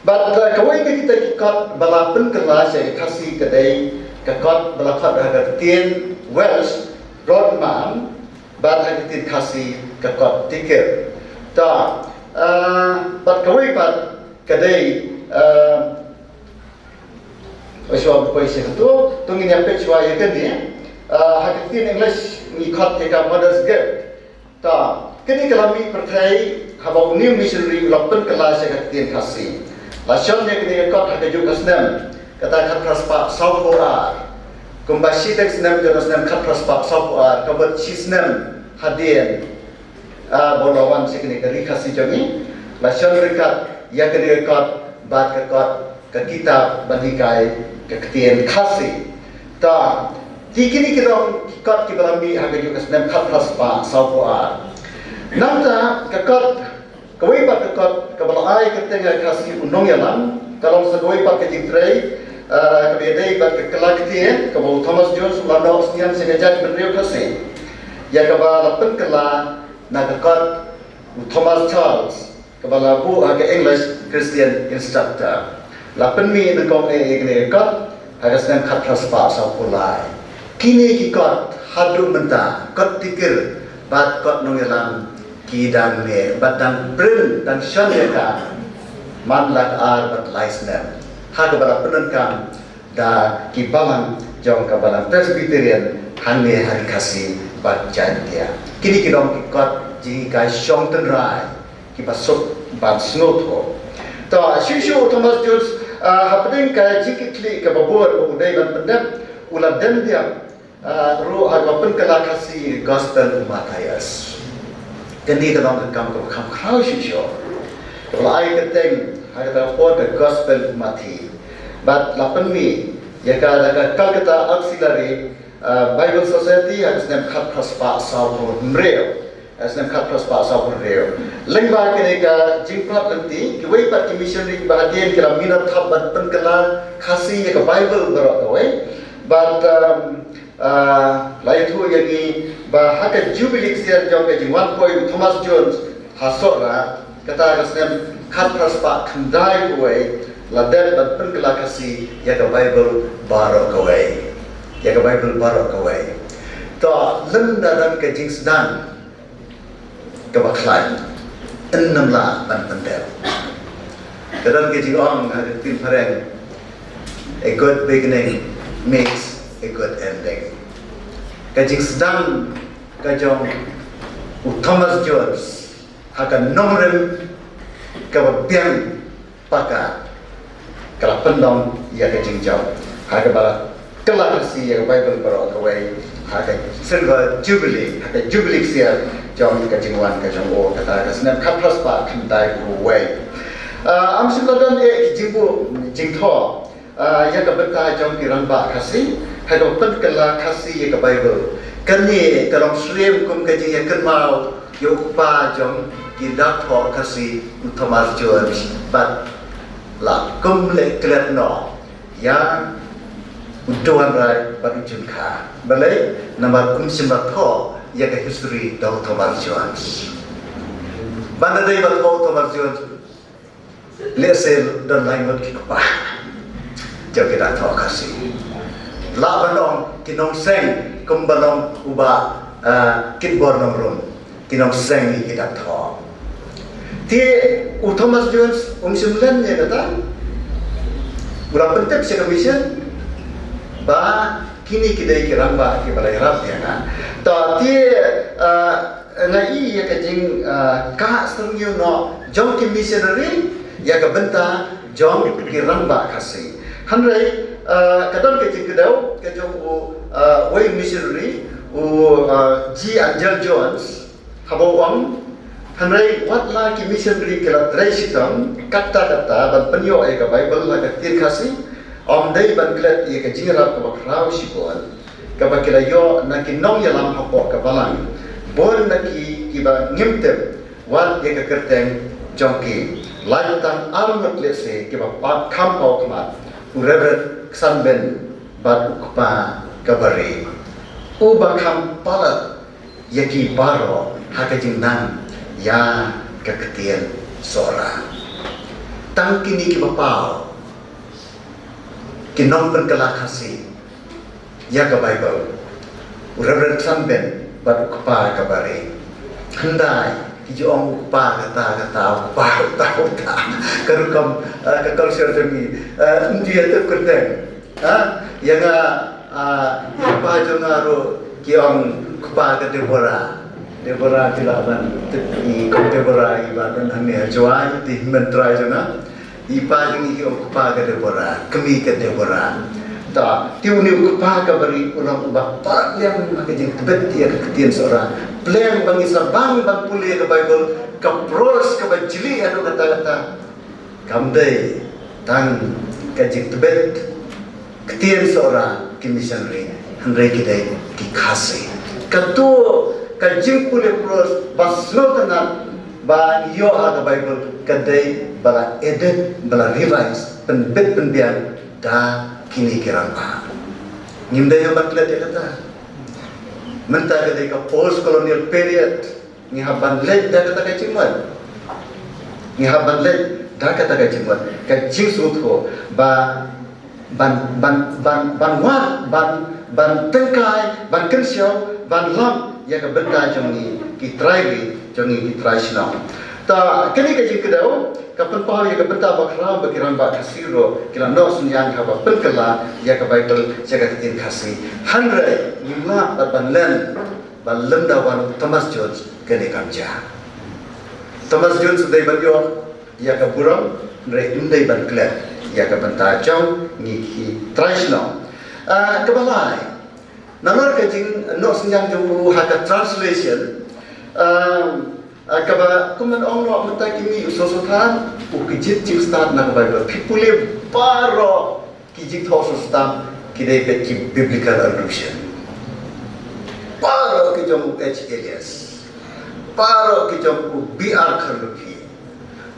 Bad, uh, kawei na kita ki kot ba la pynkylla sha ka Khasi ka dei ka kot ba la khot ha ka ktien Welsh, Rotmam, bad ha ka ktien Khasi ka kot Tikir. Ta, uh, bad kawei pat ka dei, uh, Shuwa ba poi sha kato, to ngin ïa peit shuwa ïa kane. Ah, ha ka ktien English ngi khot ïa ka Mother's Gift. Ta, kane ka la mih pyrthei haba u new missionary u la pynkylla sha ka ktien Khasi. La shon ïa kane ka kot ha kajuh ka snem, kata khatphra spah sawphew ar. Kumba shiteng snem jong ka snem khatphra spah sawphew ar, ka mut shi snem hadien, ah, ba u la wan sha kane ka ri Khasi jong ngi, la shon ryngkat ïa kane ka kot bad ka kot ka kitab ban hikai ka ktien Khasi. Ta, te kine ki long ki kot kiba la mih ha kajuh ka snem khatphra spah sawphew ar. Nangta ka kot, kawei pat ka kot kaba la ai kyrteng ïa ka Khasi U Nongïalam, ka long sa kawei pat ka jingtrei, ah, kaba ïadei bad ka kylla ktien kaba u Thomas Jones u la noh synñiang sha ka jaitbynriew Khasi, ïa kaba la pynkylla na ka kot u Thomas Charles, kaba la buh ha ka English Christian Instructor. La pynmih nyngkong eh ïa kane ka kot ha ka snem khatphra spah sawphew lai. Kine ki kot haduh mynta, kot Tikir bad kot Nongïalam, ki dang neh bad dang print, dang shon ïa ka man la ka ar bad lai snem, ha kaba la pyndonkam da ki balang jong ka Balang Presbyterian hangne ha ri Khasi bad Jaintia. Kine ki long ki kot jinghikai shong tynrai kiba suk ban sngewthuh. To, shuh shuh u Thomas Jones, ah, hapdeng ka jingkitkhlieh kaba bun ba u dei ban pyndep, u la dem diap, ah, ruh ha kaba pynkylla Khasi Gospel u Mathaios. Kane ka long ka kam kaba kham khraw shuh shuh. Kaba la ai kyrteng ha kata ka por ka Gospel u Mathi. Bad la pynmih ïa ka da ka Calcutta Auxiliary, ah, Bible Society ha ka snem khatphra spah sawphew hynriew. Ha ka snem khatphra spah sawphew hynriew. Lyngba kane ka jingpynlong lynti, kiwei pat ki missionary kiba hadien ki la mih na thap ban pynkylla Khasi ïa ka Bible baroh kawei. Bad, um, ah, la ïathuh ïa ngi ba ha ka Jubilee ksiar jong ka jingwan poi u Thomas Jones ha Sohra, kata ka snem khatphra spah khyndai phew wei, la dep ban pynkylla Khasi ïa ka Bible baroh kawei. Ïa ka Bible baroh kawei. To, lymda don ka jingsdang kaba khlaiñ, ym lah ban pyndep. Ka don ka jingong ha ka ktien phareng, "A good beginning makes a good ending." Ka jingsdang ka jong u Thomas Jones ha ka nongrim kaba biang paka, ka la pynlong ïa ka jingjop ha kaba la kylla Khasi ïa ka Bible baroh kawei ha ka Silver Jubilee, ha ka Jubilee ksiar jong ka jingwan ka jong u, kata ka snem khatphra spah khyndai phew wei. Ah, ym shym la don eh ki jingbuh jingthoh, ah, ïa ka bynta jong ki rangbah Khasi ha kaba pynkylla Khasi ïa ka Bible. Kane ka long syriem kum ka jingïakynmaw ïa u kpa jong ki dakthoh Khasi, u Thomas Jones, bad la kum leh klet noh ïa u Dewan Rai bad u Jun Kha. Balei? Namar ym shym la thoh ïa ka history da u Thomas Jones. Ban da dei ban thoh u Thomas Jones, lehse don lai ngut ki kpa jong ki dakthoh Khasi. Lah ban ong ki nongseng, kumba ong u Bah, ah, Kitbor Nongrum, ki nongseng ïa ki dakthoh. Te u Thomas Jones um shym len ïa kata. U la pyntip sha ka mission ba kine ki dei ki rangbah kiba la ïarap ïa nga. To, te, ah, nga i ïa ka jing, ah, kah syrngiew noh jong ki missionary ïa ka bynta jong ki rangbah Khasi. Hynrei, ah, ka don ka jingkdew ka jong u, ah, wei missionary, u, ah, G. Angel Jones, haba u ong, hynrei wat la ki missionary ki la trei shitom katta katta ban pynïoh ïa ka Bible ha ka ktien Khasi, ym dei ban klet ïa ka jingïarap kaba khraw shibun kaba ki la ïoh na ki nongïalam hapoh ka balang. Bun na ki kiba ngim tip wat ïa ka kyrteng jong ki. Lait tang ar ngut lehse kiba pat kham paw khmat, u Reverend Ksanben bad u kpa kaba ri, uba kham palat ïa ki baroh ha ka jingnang ïa ka ktien Sohra. Tang kine kiba paw, ki nongpynkylla Khasi ïa ka Bible, u Reverend Ksanben bad u kpa kaba ri. Hyndai ki ju ong u kpa kata kata, u kpa uta uta, ka rukom, eh, ka culture jong ngi, eh, ym ju ïathuh kyrteng. Ha? Ïa nga, ah, ïa i pa jong nga ruh ki ong kpa ka Deborah. Deborah ki lah ban tip i kong Deborah iba don hangne ha Jowai, te hynmen trai jong nga. I pa jong ngi ki ong kpa ka Deborah, kmie ka Deborah. Ta, te une u kpa kaba ri u long uba palat liang ha ka jingtbit ïa ka ktien Sohra. Pleng ba ngi sa bang ban pule ka Bible, ka prose kaba jli haduh katta katta. Kam dei tang ka jingtbit ktien Sohra ki missionary, hynrei ki dei ki Khasi. Kato ka jingpule prose ba sngewtynnat ba ïoh ha ka Bible ka dei ba la edit, ba la revise, pynbit pynbiang da kine ki rangbah. Ngim dei ban klet ïa kata. Mynta ka dei ka post colonial period. Ngi hap ban leit da kata ka jingmut. Ngi hap ban leit da kata ka jingmut. Ka jingsngewthuh ba ban, ban, ban, ban wad, ban, ban tyngkai, ban kynshew, ban lap ïa ka bynta jong ngi ki trai ri, jong ngi ki trai shnong. Ta kane ka jingkdew ka pynpaw ïa ka bynta ba khraw ba ki rangbah Khasi ruh ki la noh synñiang haba pynkylla ïa ka Baibl sha ka ktien Khasi. Hynrei ngim lah ban len ba lymda wan u Thomas Jones kane kam jia. Thomas Jones u dei ban ïoh ïa ka burom, hynrei um dei ban klet ïa ka bynta jong ngi ki trai shnong. Ah, kaba lai, nalor ka jingnoh synñiang jong u ha ka translation, ah, ah, kaba kum ban ong noh mynta kine u sosuthan, u kjit jingstad na ka Baibl. Phi pule baroh ki jingthoh sosuthan ki dei beit ki biblical allusion. Baroh ki jong u H. Elias, baroh ki jong u B. R. Kharlukhi,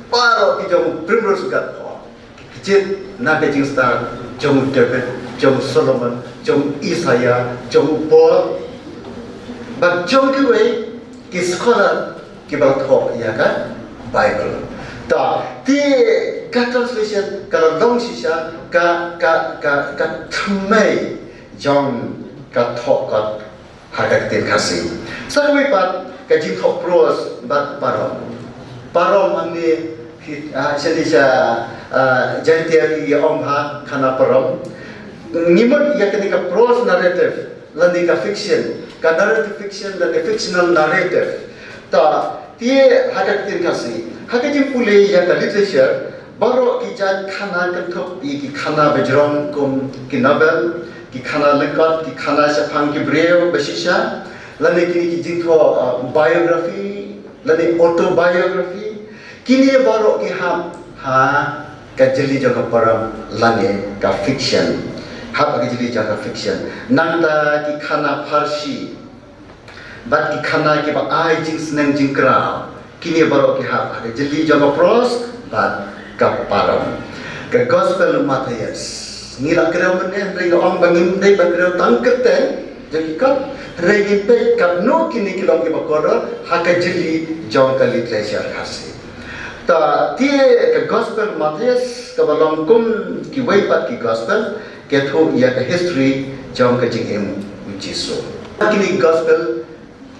baroh ki jong u Primrose Gatpho, ki kjit na ka jingstad jong u David, jong u Solomon, jong u Isaiah, jong u Paul, bad jong kiwei ki scholar kiba la thoh ïa ka Baibl. Ta, te ka translation ka la long shisha ka, ka, ka, ka thymmei jong ka thoh kot ha ka ktien Khasi. Sa kawei pat ka jingthoh prose bad parom. Parom hangne, ah, shane sha, ah, Jaintia ki ong ha khana parom. Ngi mut ïa kane ka prose narrative lane ka fiction, ka narrative fiction lane fictional narrative. Ta, te ha ka ktien Khasi, ha ka jingpule ïa ka literature, baroh ki jait khana kynthup ïa ki khana bajrong kum ki novel, ki khana lyngkot, ki khana shaphang ki briew ba shisha, lane kine ki jingthoh, uh, biography lane autobiography, kine baroh ki hap ha ka jylli jong ka parom lane ka fiction. Hap ha ka jylli jong ka fiction. Nangta ki khana pharshi bad ki khana kiba ai jingsneng jingkraw, kine baroh ki hap ha ka jylli jong ka prose bad ka parom. Ka Gospel u Mathaios, ngi la kdew mynne, hynrei nga ong ba ngim dei ban kdew tang kyrteng jong ki kot, hynrei ngin peit katno kine ki long kiba kordor ha ka jylli jong ka literature Khasi. Ta, te ka Gospel u Mathaios kaba long kum kiwei pat ki Gospel, ka thoh ïa ka history jong ka jingim u Jisu. Kine ki Gospel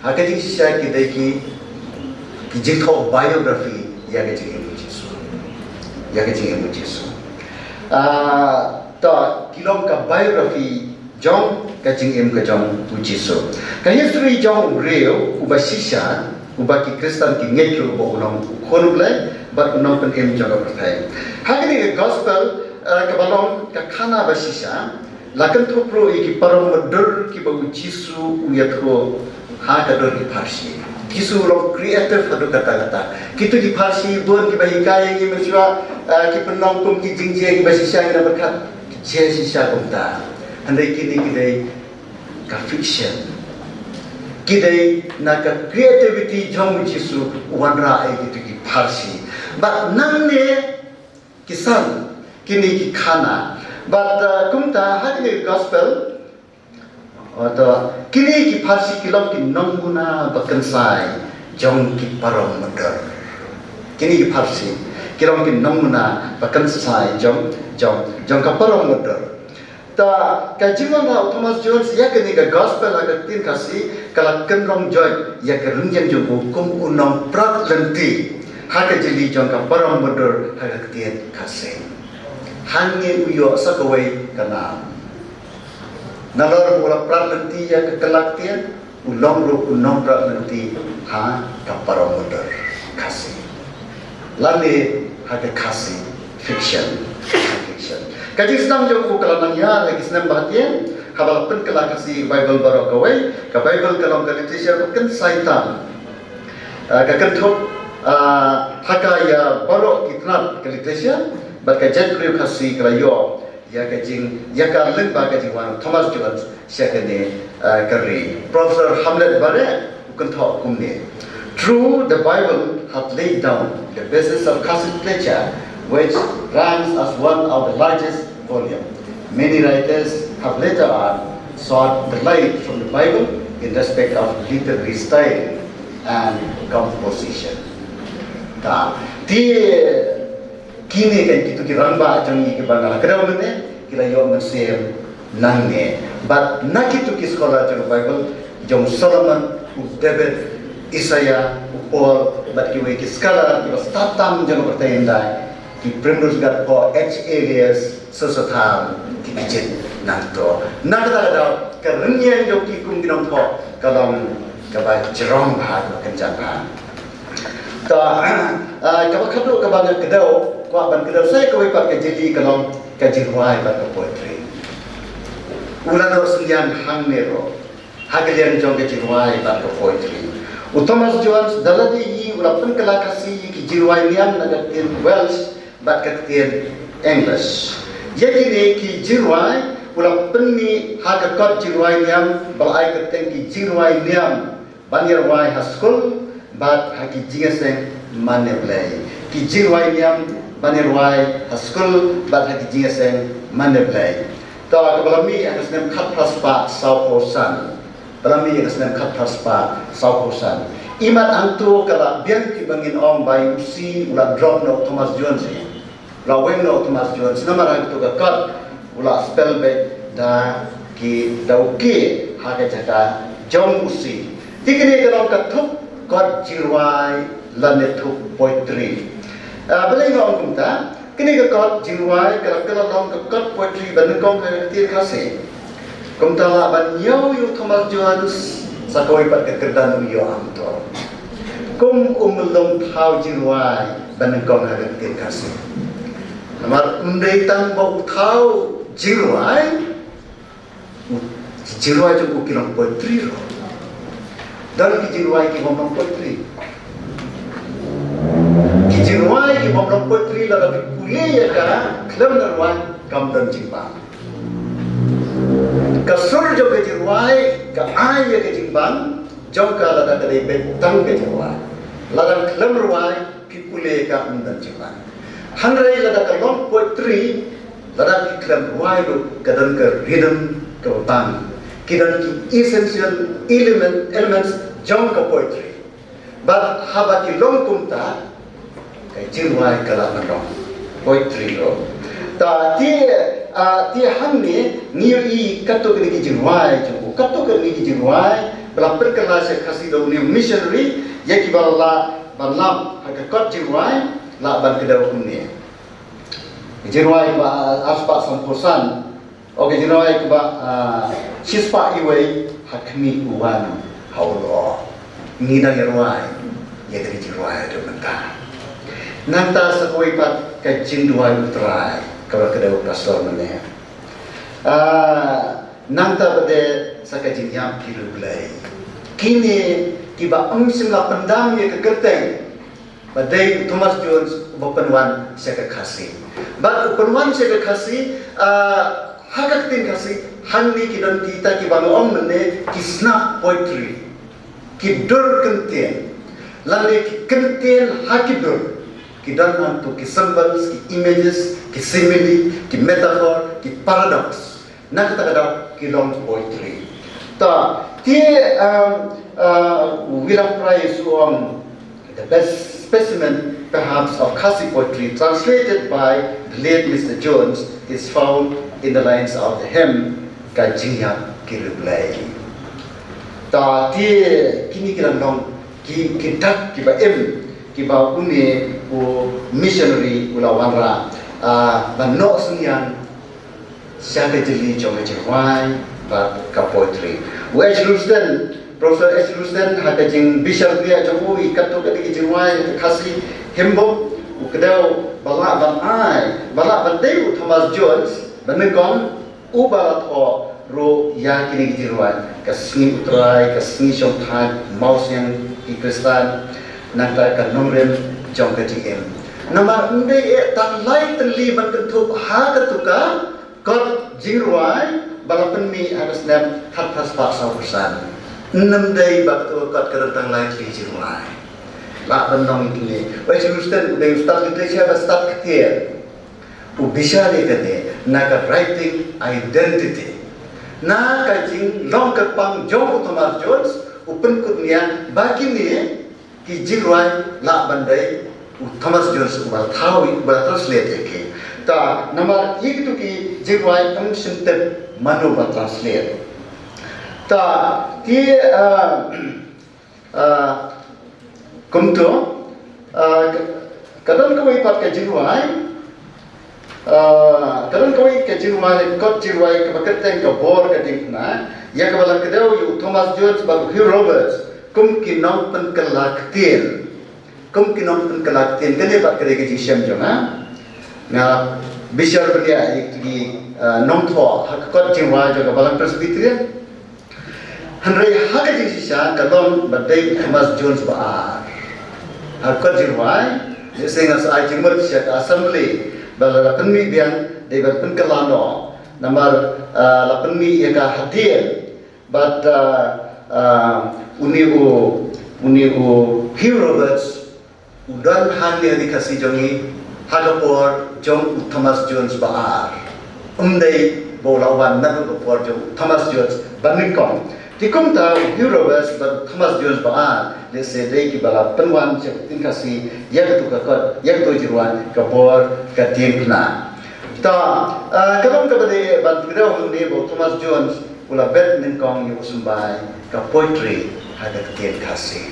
ha ka jingshisha ki dei ki, ki jingthoh biography ïa ka jingim u Jisu. Ïa ka jingim u Jisu. Ah, ta, ki long ka biography jong ka jingim ka jong u Jisu. Ka history jong u briew uba shisha, uba ki Khristan ki ngeit ruh ba u long u khun u Blei bad u nongpynim jong ka pyrthei. Ha kane ka Gospel, eh, kaba long ka khana ba shisha, la kynthup ruh ïa ki parom madur kiba u Jisu u ïathuh ha ka dur ki pharshi. Jisu u long creative haduh katta katta. Kito ki pharshi bun kiba hikai ïa ngi mynshuwa, eh, ki pynlong kum ki jingjia kiba shisha, ngi la pyrkhat ki jia shisha kumta. Hynrei kine ki dei ka fiction. Ki dei na ka creativity jong u Jisu u wanrah ïa kito ki pharshi. Bad nangne ki san kine ki khana. Bad, uh, kumta ha kine ki Gospel, hato kine ki pharshi ki long ki nongmuna ba kynsai jong ki parom madur. Kine ki pharshi ki long ki nongmuna ba kynsai jong, jong, jong ka parom madur. Ta, ka jingwan u Thomas Jones ïa kane ka Gospel ha ka ktien Khasi ka la kynrong joit ïa ka rynïeng jong u kum u nongprat lynti ha ka jylli jong ka parom madur ha ka ktien Khasi. Hangne u ïoh sa kawei ka nam. Nalor ba u la prat lynti ïa ka kylla ktien, u long ruh u nongprat lynti ha ka parom madur Khasi. Lane ha ka Khasi fiction. Fiction. Ka jingsdang jong u ka la nang ïa ha ki snem ba hadien, haba la pynkylla Khasi Baibl baroh kawei, ka Baibl ka long ka literature ba kynsai tam. Ah, ka kynthup, ah, ha ka ïa baroh ki tnat ka literature, bad ka jaitbynriew Khasi ka la ïoh ïa ka jing, ïa ka lyngba ka jingwan Thomas Jones sha kane, eh, ka ri. Professor Hamlet Barrett u kynthoh kumne: True, the Bible hath laid down the basis of Khasi literature, which ranks as one of the largest volume. Many writers have later on sought the light from the Bible in respect of literary style and composition. Ta, te kine kan kito ki rangbah jong ngi kiba nga la kdew mynne, ki la ïoh mynsiem nangne. Bad na kito ki scholar jong ka Baibl, jong u Solomon, u David, Isaiah, u Paul, bad kiwei ki scholar kiba stad tam jong ka pyrthei hyndai, ki Primrose Gad Pho, H. Elias, Sosathar, ki kjit nangto. Na kata ka daw, ka rynïeng jong ki kum ki nongphoh ka long kaba jrong bha, kaba kynjang bha. To, ah, kaba khadduh kaba nga kdew, kwah ban kdew sa ïa kawei pat ka jingli, ka long ka jingrwai bad ka poetry. U la noh synñiang hangne ruh ha ka liang jong ka jingrwai bad ka poetry. U Thomas Jones da lade hi u la pynkylla Khasi ïa ki jingrwai niam na ka ktien Welsh bad ka ktien English. Ïa kine ki jingrwai u la pynmih ha ka kot jingrwai niam ba la ai kyrteng ki jingrwai niam ban ïarwai ha skul bad ha ki jingïaseng mane Blei. Ki jingrwai niam ban ïarwai ha skul bad ha ki jingïaseng mane Blei. To, kaba la mih ha ka snem khatphra spah sawphew san. Ba la mih ha ka snem khatphra spah sawphew san. Imat hangto ka la biang kiba ngin ong ba i Usi u la drop noh u Thomas Jones hi. U la weng noh u Thomas Jones namar ha kato ka kot u la spell beit da ki, da u K ha ka jaka jong u Usi. Te kane ka long ka thup kot jingrwai lane thup poetry. Ah, balei nga ong kumta? Kane ka kot jingrwai ka la, ka la long ka kot poetry ba nyngkong ha ka ktien Khasi. Kumta lah ban ïoh ïa u Thomas Jones sa kawei pat ka kyrdan u ïoh hangto kum u myllung thaw jingrwai ba nyngkong ha ka ktien Khasi. Namar ym dei tang ba u thaw jingrwai, u, ki jingrwai jong u ki long poetry ruh. Don ki jingrwai ki bym long poetry. Ki jingrwai ki bym long poetry lada phi pule ïa ka khlem da rwai kam don jingbang. Ka sur jong ka jingrwai ka ai ïa ka jingbang jong ka lada ka dei beit tang ka jingrwai. Lada khlem rwai phi pule ka ym don jingbang. Hynrei lada ka long poetry, lada phi khlem rwai ruh ka don ka rhythm kaba bang. Ki don ki essential element, elements jong ka poetry. Bad haba ki long kumta, ka jingrwai ka lah ban long poetry ruh. Ta te, ah, te hangne ngi ïohi katto katne ki jingrwai jong u, katto katne ki jingrwai ba la pynkylla sha Khasi da une u missionary, ïa kiba la ban lap ha ka kot jingrwai, lah ban kdew kumne. Ka jingrwai kaba arspah sanphew san. O, ka jingrwai kaba, ah, shispah iwei, Ha khmih u wan ha u lyoh. Ngi dang ïarwai ïa kane ka jingrwai haduh mynta. Nangta sa kawei pat ka jingduwai u Trai kaba kdew u pastor mynne. Ah, nangta pat de sa ka jingïap ki riewblei. Kine kiba ym shym la pyndam ïa ka kyrteng ba dei u Thomas Jones uba pynwan sha ka Khasi. Bad u pynwan sha ka Khasi, ah, ha ka ktien Khasi, hangne ki don kita kiba nga ong mynne ki snap poetry. Ki dur kyntien. Lane ki kyntien ha ki dur. Ki don hangto ki symbols, ki images, ki simile, ki metaphor, ki paradox. Na kata ka daw ki long poetry. Ta, te, um, uh, William Price u ong, the best specimen perhaps of Khasi poetry translated by the late Mister Jones is found in the lines of the hymn Ka Jingïap ki Riewblei. Ta, te kine ki long ki, ki dak kiba im kiba une u missionary u la wanrah, ah, ban noh synñiang sha ka jingli jong ka jingrwai bad ka poetry. U H. Rusden, Professor H. Rusden, ha ka jingbishar bniah jong u ïa katto katne ka jingrwai ha ka Khasi Hymnbook, u kdew ba lah ban ai, ba lah ban dei u Thomas Jones ba nyngkong uba la thoh ruh ïa kine ki jingrwai, Ka Sngi U Trai, Ka Sngi Shongthait, Mawsiang ki Khristan, nangta Ka Nongrim jong ka Jingim. Namar ym dei eh tang lai tylli ban kynthup ha katu ka kot jingrwai ba la pynmih ha ka snem khatphra spah sawphew san. Ym dei ba katu ka kot ka don tang lai tylli jingrwai. Lah ban long ïa kine. Wei, H. Rusden u dei u stad literature bad stad ktien. U bishar ïa kane na ka writing identity. Na ka jinglong kyrpang jong u Thomas Jones, u pynkut nia ba kine ki jingrwai lah ban dei u Thomas Jones uba la thaw, uba la translate ïa ki. Ta, namar ïa kitu ki jingrwai ym shym tip mano ba translate. Ta, te, ah, ah, Kumto, ah, ka, ka don kawei pat ka jingrwai, ah, ka don kawei ka jingrwai, kot jingrwai kaba kyrteng Ka Bor Ka Diengphna, ïa kaba la kdew ïa u Thomas Jones bad u Hugh Roberts kum ki nongpynkylla ktien. Kum ki nongpynkylla ktien, kane pat ka dei ka jingshem jong nga. Nga bishar bniah ïa ki, ah, nongthoh ha ka kot jingrwai jong ka Balang Presbyterian. Hynrei ha ka jingshisha ka long ba dei u Thomas Jones ba ar. Ha ka kot jingrwai, lehse ngan sa ai jingmut sha ka assembly ba la, la pynmih biang, dei ban pynkylla noh. Namar, ah, la pynmih ïa ka hadien. Bad, ah, ah, une u, une u Hugh Roberts u don hangne ha Ri Khasi jong ngi ha ka por jong u Thomas Jones ba ar. Um dei ba u la wan naduh ka por jong u Thomas Jones ba nyngkong. Te kumta u Hugh Roberts bad u Thomas Jones ba ar, lehse dei kiba la pynwan sha ka ktien Khasi ïa kato ka kot, ïa kato ka jingrwai Ka Bor Ka Diengphna. Ta, ah, ka long kaba dei ban kdew hangne ba u Thomas Jones u la bet nyngkong ïa u symbai ka poetry ha ka ktien Khasi.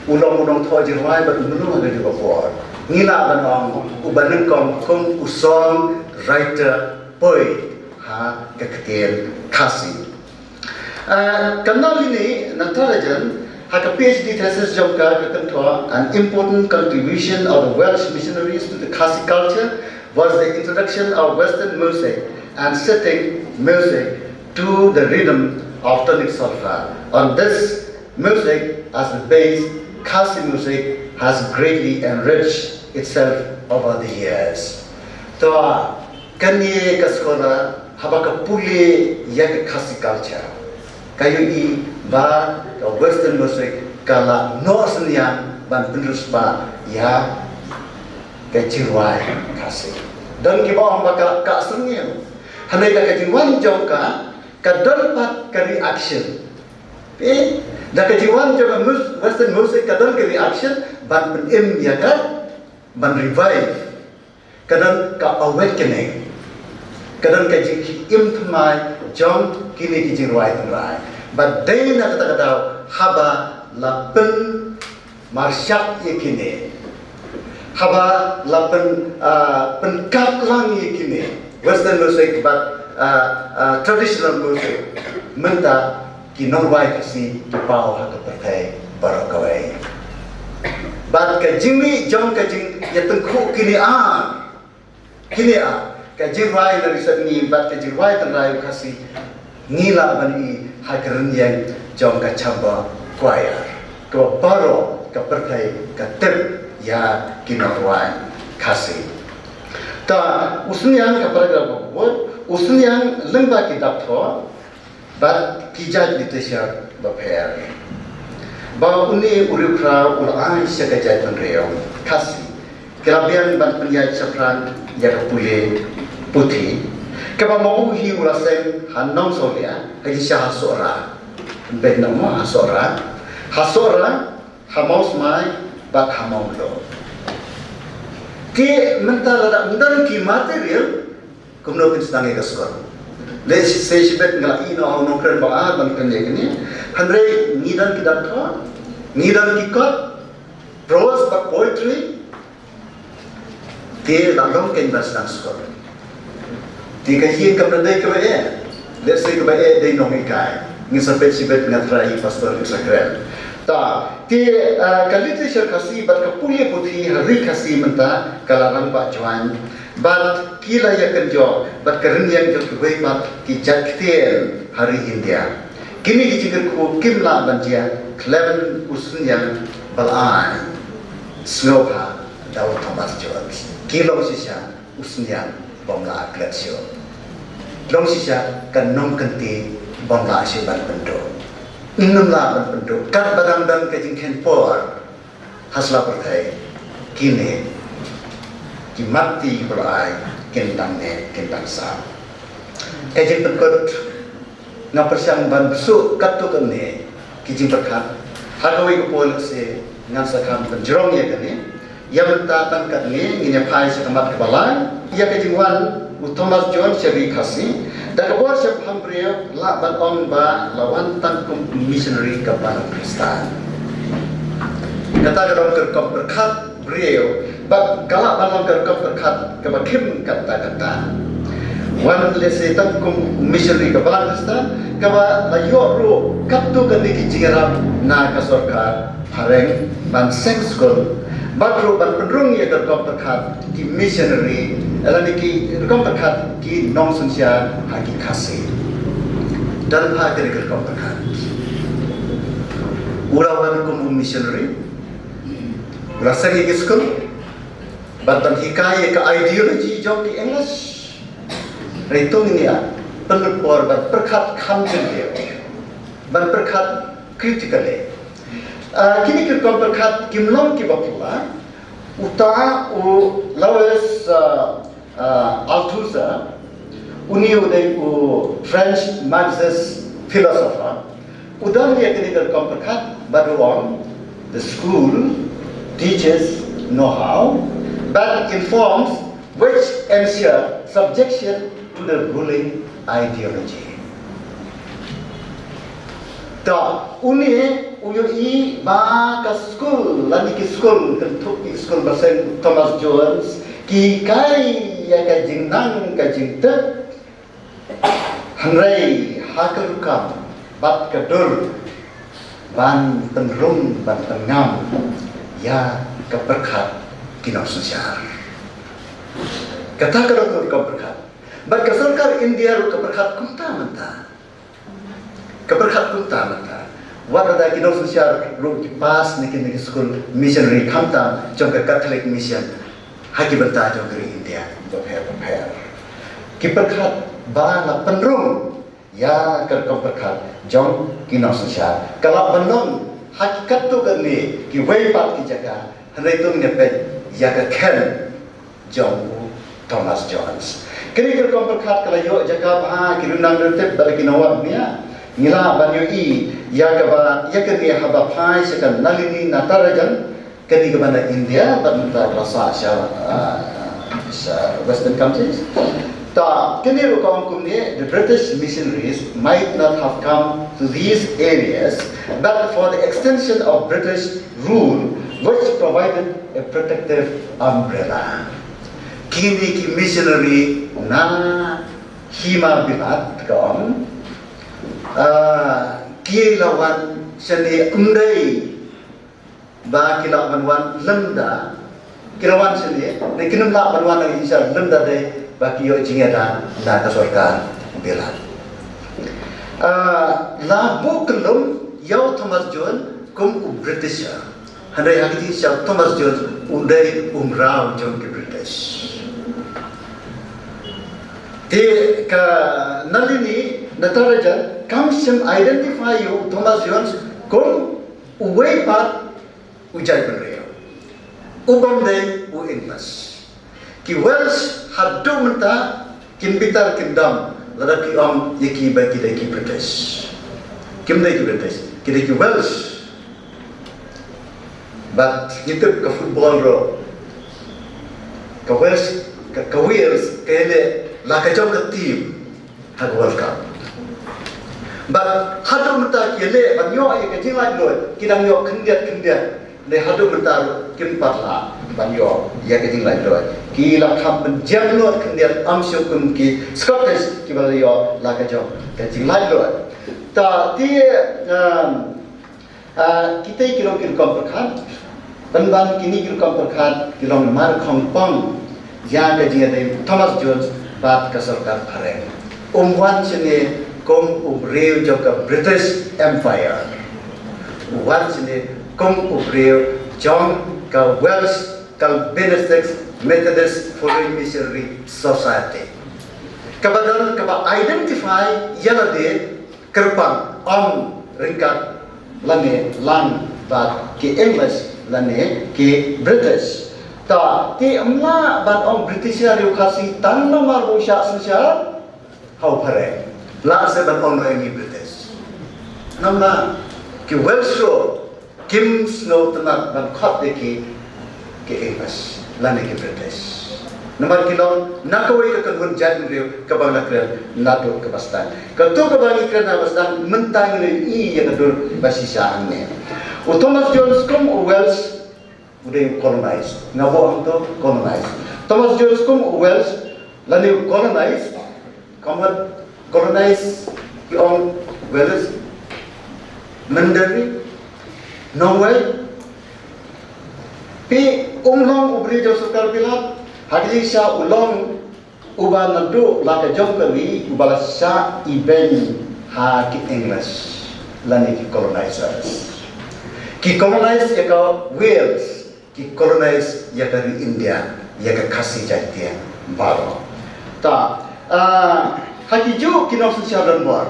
U long u nongthoh jingrwai bad u mluh ha kajuh ka por. Ngi lah ban ong u ba nyngkong kum u song writer, poet ha ka ktien Khasi. Ah, ka Nalini Natarajan ha ka PhD thesis jong ka ka kynthoh, "An important contribution of the Welsh missionaries to the Khasi culture was the introduction of Western music and setting music to the rhythm of tonic solfa. On this music as the base, Khasi music has greatly enriched itself over the years." To, kane ka scholar haba ka pule ïa ka Khasi culture, ka ïohi ba ka Western music ka la noh synñiang ban pynriewspah ïa ka jingrwai Khasi. Don kiba ong ba ka, ka syrngiew. Hynrei da ka jingwan jong ka, ka don pat ka reaction. Eh, da ka jingwan jong ka mus-, Western music ka don ka reaction ban pynim ïa ka, ban revive. Ka don ka awakening. Ka don ka jingim thymmai jong kine ki jingrwai tynrai. Bad dei na kata ka daw haba la pynmarshap ïa kine, haba la pyn, ah, pynkap lang ïa kine Western music bad, ah, ah, traditional music mynta ki nongrwai Khasi ki paw ha ka pyrthei baroh kawei. Bad ka jingmih jong ka jingïatyngkhuh kine ar, kine ar, ka jingrwai na Ri Sepngi bad ka jingrwai tynrai u Khasi, ngi lah ban i ha ka rynïeng jong ka chamber choir, kaba baroh ka pyrthei ka tip ïa ki nongrwai Khasi. Ta, u synñiang, ka paragraph ba bud, u synñiang lyngba ki dap thoh bad ki jait literature bapher. Ba une u riewkhraw u la ai sha ka jaitbynriew Khasi, ki la biang ban pynïaid shaphrang ïa ka pule puthi, kaba ma u hi u la seng ha Nongsawlia, ha ki sha ha Sohra. Pynbeit noh mo, ha Sohra. Ha Sohra, ha Mawsmai bad ha Mawmluh. Te mynta lada ym don ki material, kumno kin sdang ïa ka skul? Lehse shibit nga la ïeh noh ha u nongkren ba ar ban kren ïa kine. Hynrei ngi don ki dap thoh, ngi don ki kot, prose bad poetry, te la long kein ban sdang skul. Te ka ïing kam da dei kaba eh. Lehse kaba eh dei nonghikai. Ngin sa peit shibit, nga tharai pastor ngin sa kren. Ta, te, ah, ka literature Khasi bad ka pule puthi ha Ri Khasi mynta ka la rangbah jwaiñ. Bad ki la ïakynjoh bad ka rynïeng jong kiwei pat ki jait ktien ha ri India. Kine ki jingkyrkhu kim lah ban jia khlem u synñiang ba la ai sngewbha da u Thomas Jones. Ki long shisha u synñiang bym lah klet shuh. Long shisha ka nongkynti bym lah shuh ban pynduh. Ym lah ban pynduh. Katba dang don ka jingkheiñ por ha sla pyrthei, kine ki mat ti ba la ai kin dang ne kin dang sah. Ka jingpynkut, nga pyrshang ban bsuh katto katne ki jingpyrkhat. Ha kawei ka por lehse ngan sa kham pynjrong ïa kane. Ïa mynta tang katne, ngin ïa phai sha ka mat kaba lai. Ïa ka jingwan u Thomas Jones sha ri Khasi da ka bor shemphang briew, lah ban ong ba la wan tang kum u missionary ka balang Khristan. Kata ka long ka rukom pyrkhat briew, bad ka lah ban long ka rukom pyrkhat kaba khim katta katta. Wan lehse tang kum missionary ka balang khristan, kaba la ïoh ruh katto katne ki jingïarap na ka sorkar phareng ban seng skul, bad ruh ban pynrung ïa ka rukom pyrkhat ki missionary, lane ki rukom pyrkhat ki nongsynshar ha ki Khasi. Don bha kane ka rukom pyrkhat. U la wan kum u missionary, u la seng ïa ki skul, bad ban hikai ïa ka ideology jong ki English. Hynrei to ngin ïa pynlut por ban pyrkhat kham jynjar, ban pyrkhat critically. Ah, kine ki rukom pyrkhat kim long kiba pura. Uta u Louis, ah, ah, Althusser, uni u dei u French Marxist philosopher. U don ïa kine ki rukom pyrkhat bad u ong, "The school teaches know-how, but informs which ensure subjection to the ruling ideology." Ta, uni u ïohi ba ka skul, lane ki skul, kynthup ki skul ba seng Thomas Jones, ki hikai ïa ka jingnang ka jingtip, hynrei ha ka rukom bad ka dur ban pynrung ban pynngam ïa ka pyrkhat ki nongsynshar. Kata ka rukom pyrkhat. Bad ka sorkar India ruh ka pyrkhat kumta mynta. Ka pyrkhat kumta mynta. Wat lada ki nongsynshar ruh ki pass na kine ki skul missionary khamtam jong ka Catholic Mission ha ki bynta jong ka ri India bapher bapher. Ki pyrkhat ba la pynrung ïa ka rukom pyrkhat jong ki nongsynshar. Ka lah ban long ha ki katto katne kiwei pat ki jaka, hynrei to ngin ïa peit ïa ka khein jong u Thomas Jones. Kane ka rukom pyrkhat ka la ïoh jaka bha, ki dang nang tip bad ki nongwad nia. Ngi lah ban ïohi ïa kaba, ïa kane haba phai sha ka Nalini Natarajan, kane kaba na India bad mynta ka la sah sha, ah, sha Western countries. Ta, kane ruh ka ong kumne, "The British missionaries might not have come to these areas but for the extension of British rule, which provided a protective umbrella." Kine ki missionary na hima bilat ka ong, ah, ki la wan shane ym dei ba ki lah ban wan lymda, ki la wan shane, ne kin ym lah ban wan na ka jingshisha lymda dei ba ki ïoh jingïada na ka sorkar bilat. Ah, la buh kyllum ïa u Thomas Jones kum u Britisher. Hynrei ha ka jingshisha u Thomas Jones u dei u mraw jong ki British. Te ka Nalini Natarajan kam shym identify ïa u Thomas Jones kum uwei pat u jaitbynriew. U bym dei u English. Ki Welsh haduh mynta kin bitar kin dam lada ki ong ïa ki ba ki dei ki British. Kim dei ki British, ki dei ki Welsh. Bad ngi tip ka football ruh, ka Wales, ka, ka Wales ka ïaleh la ka jong ka team ha ka World Cup. Bad haduh mynta ki ïaleh ban ïoh ïa ka jinglaitluid, ki dang ïoh khyndiat khyndiat. Hynrei haduh mynta ruh kim pat lah ban ïoh ïa ka jinglaitluid. Ki la kham pynjem lut khyndiat, ym shym kum ki Scottish kiba la ïoh la ka jong ka jinglaitluid. Ta te, um, Ah, kitei ki long ki rukom pyrkhat. Pynban kine ki rukom pyrkhat ki long markhongpong ïa ka jingïadei u Thomas Jones bad ka sorkar phareng. Um wan shane kum u briew jong ka British Empire. U wan shane kum u briew jong ka Welsh Calvinistic Methodist Foreign Missionary Society. Kaba don, kaba identify ïa lade kyrpang, ym ryngkat lane lang bad ki English lane ki British. Ta, te ym lah ban ong British ïa u Khasi tang namar u shah synshar ha u phareng. Lah se ban ong ïa ngi British. Namar ki Welsh ruh kim sngewtynnat ban khot ïa ki, ki English lane ki British. Namar ki long na kawei ka kynhun jaitbynriew kaba la kren naduh kaba sdang. Kato kaba ngi kren na ba sdang mynta ngi la ïohi ïa ka dur ba shisha hangne. U Thomas Jones kum u Welsh u dei u colonize. Nga buh hangto colonize. Thomas Jones kum u Welsh lane u colonize. Kum wat colonize ki ong Welsh, Mandarin, Norway. Phi, um long u briew jong sorkar Bilat, ha ki jingshah u long uba naduh la ka jong ka ri uba la shah ibeiñ ha ki English lane ki colonizers. Ki colonize ïa ka Wales, ki colonize ïa ka ri India, ïa ka Khasi Jaintia baroh. Ta, ah, ha ki juh ki nongsynshar donbor,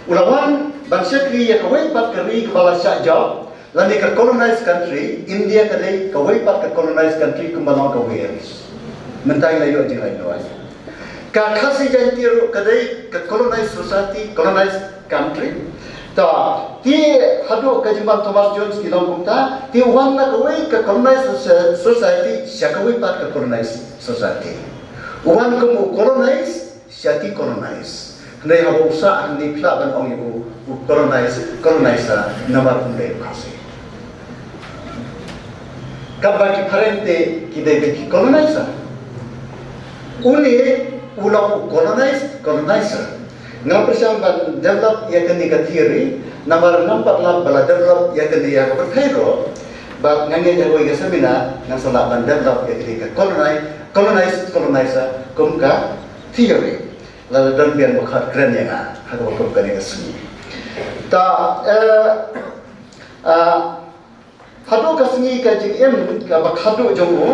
u la wan ban shakri ïa kawei pat ka ri kaba la shah jop, lane ka colonized country. India ka dei kawei pat ka colonized country kumba long ka Wales. Mynta ngi la ïoh jinglaitluid. Ka Khasi Jaintia ruh ka dei ka colonized society, colonized country. Ta, te haduh ka jingwan Thomas Jones ki long kumta, te u wan na kawei ka colonized soci-, society sha kawei pat ka colonized society. U wan kum u colonize sha ki colonize. Hynrei haba u sah hangne phi lah ban ong ïa u, u colonize, colonizer namar um dei u Khasi. Katba ki phareng te ki dei beit ki colonizer. Une u long u colonize, colonizer. Nga pyrshang ban develop ïa kane ka theory namar ngam pat lap ba la develop ïa kane ïa ka pyrthei ruh. Bad nga ngeit ha kawei ka seminar ngan sa lah ban develop ïa kane ka colonize, colonize, colonizer kum ka theory. Lada don biang ba khot kren ïa nga ha kaba kum kane ka sngi. Ta, eh, ah, haduh ka sngi ka jingim kaba khadduh jong u,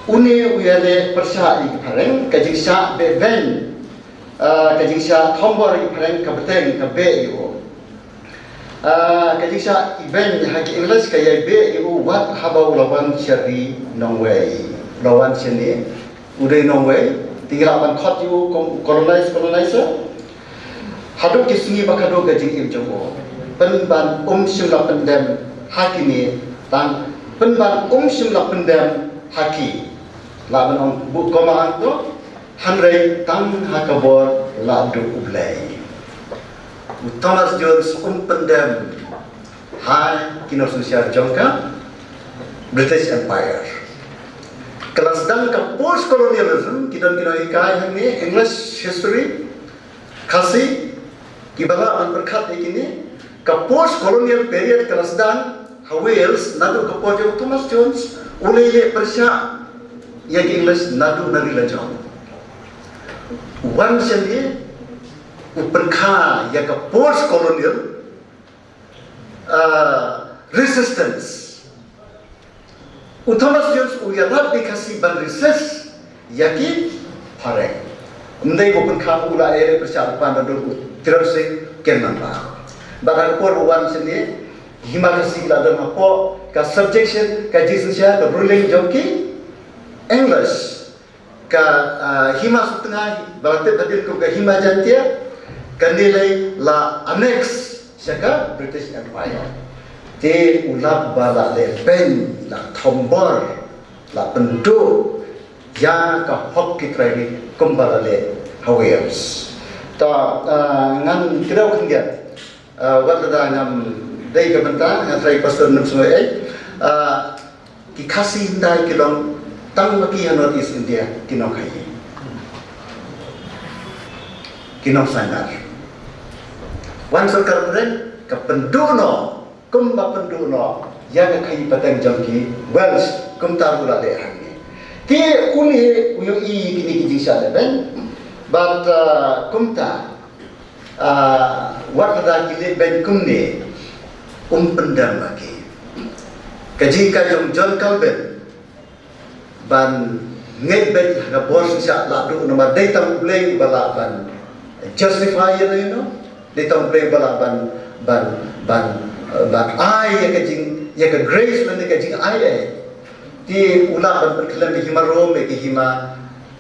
une u ïaleh pyrshah ïa ki phareng, ka jingshah beh beiñ, ah, ka jingshah thombor ïa ki phareng ka bteng ka beh ïa u. Ah, ka jingshah ibeiñ ha ki English ka ïai beh ïa u wat haba u la wan sha ri nongwei. U la wan shane, u dei nongwei, te ngi lah ban khot ïa u kum colonize, colonizer. Haduh ki sngi ba khadduh ka jingim jong u, pynban um shym la pyndem ha kine, tang pynban um shym la pyndem ha ki. Lah ban ong buh comma hangto, hynrei tang ha ka bor la duh U Blei. U Thomas Jones um pyndem ha ki nongsynshar jong ka British Empire. Ka la sdang ka post colonialism, ki don ki nonghikai hangne, English history, Khasi, kiba lah ban pyrkhat ïa kine. Ka post colonial period ka la sdang ha Wales naduh ka por jong Thomas Jones, u la ïaleh pyrshah ïa ki English naduh na ri la jong. Wan shane u pyrkhat ïa ka post colonial, ah, resistance. U Thomas Jones u ïarap bad ki Khasi ban resist ïa ki phareng. Ym dei ba u pynkham, u la ïaleh pyrshah, u pan da dur, u Tirot Sing Kynman ba. Bad ha ka por u wan shane, hima Khasi la don hapoh ka subjection, ka jingsynshar, ka ruling jong ki English. Ka, ah, hima Sutnga, ba la tip hadien kum ka hima Jaintia, kane lei la annex sha ka British Empire. Te u lap ba la leh beiñ, la thombor, la pynduh ïa ka hok ki trai ri kumba la leh ha Wales. Ta, ah, ngan kdew khyndiat. Ah, wat lada ngam dei ka bynta, nga trai pastor nym sngewsih. Ah, ki Khasi hyndai ki long tang ma ki ha North East India, ki nongkhaii, ki nongsynshar. Wan sorkar phareng ka pynduh noh, kumba pynduh noh ïa ka khaii pateng jong ki Welsh, kumta ruh la leh hangne. Te une u ïohi kine ki jingshah leh beiñ, bad, ah, kumta, ah, wat lada ki leh beiñ kumne, um pyndem ha ki. Ka jinghikai jong John Calvin ban ngeit beit ha ka bor synshar la duh, namar dei tang U Blei uba lah ban justify ïa kane, dei tang U Blei uba lah ban, ban, ban, ban ai ïa ka jing, ïa ka grace lane ka jingai ei. Te u lah ban pynkhlem ïa ka hima Rome, ïa ka hima,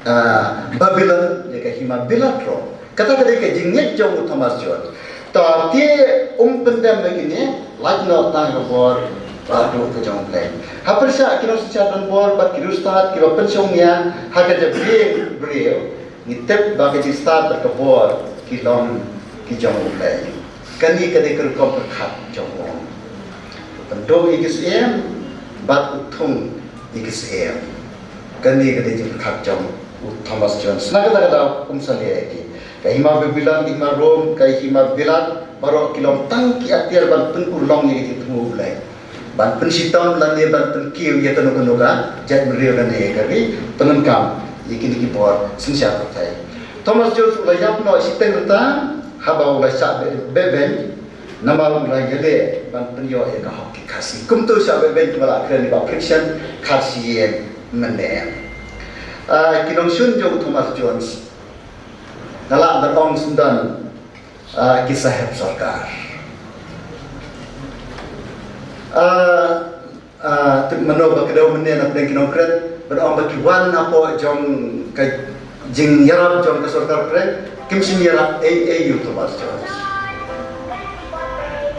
ah, Babilon, ïa ka hima Bilat ruh. Kata ka dei ka jingngeit jong u Thomas Jones. Ta te um pyndem ïa kine, lait noh tang ha ka bor ba duh ka jong U Blei. Ha pyrshah ki nongsynshar donbor bad ki riewstad kiba pynshong nia ha ka jabieng briew, ngi tip ba ka jingstad bad ka bor ki long ki jong U Blei. Kane ka dei ka rukom pyrkhat jong u. Duh ïa ki syiem bad u thung ïa ki syiem. Kane ka dei jingpyrkhat jong u Thomas Jones. Na kata ka daw um sa leh ïa ki. Ka hima Babilon, ka hima Rom, ka hima Bilat, baroh ki long tang ki atiar ban pynurlong ïa ka jingthmu U Blei. Ban pynshitom lane ban pynkiew ïa kano kano ka jaitbynriew lane ïa ka ri, pyndonkam ïa kine ki bor synshar pyrthei. Thomas Jones u la ïap noh shiteng rta haba u la shah beh beh. Namar u la ïaleh ban pynïoh ïa ka hok ki Khasi. Kumto shah beh beiñ kiba la kren ïa ka friction Khasi ïing mynne. Ah, ki nongshun jong u Thomas Jones, nga lah ban ong syndon, ah, ki sahep sorkar. Ah, Ah, tip mano ba ka dei mynne na pdeng ki nongkren, ban ong ba ki wan hapoh jong ka jingïarap jong ka sorkar pdeng, kim shym ïarap ei ei ïa u Thomas Jones.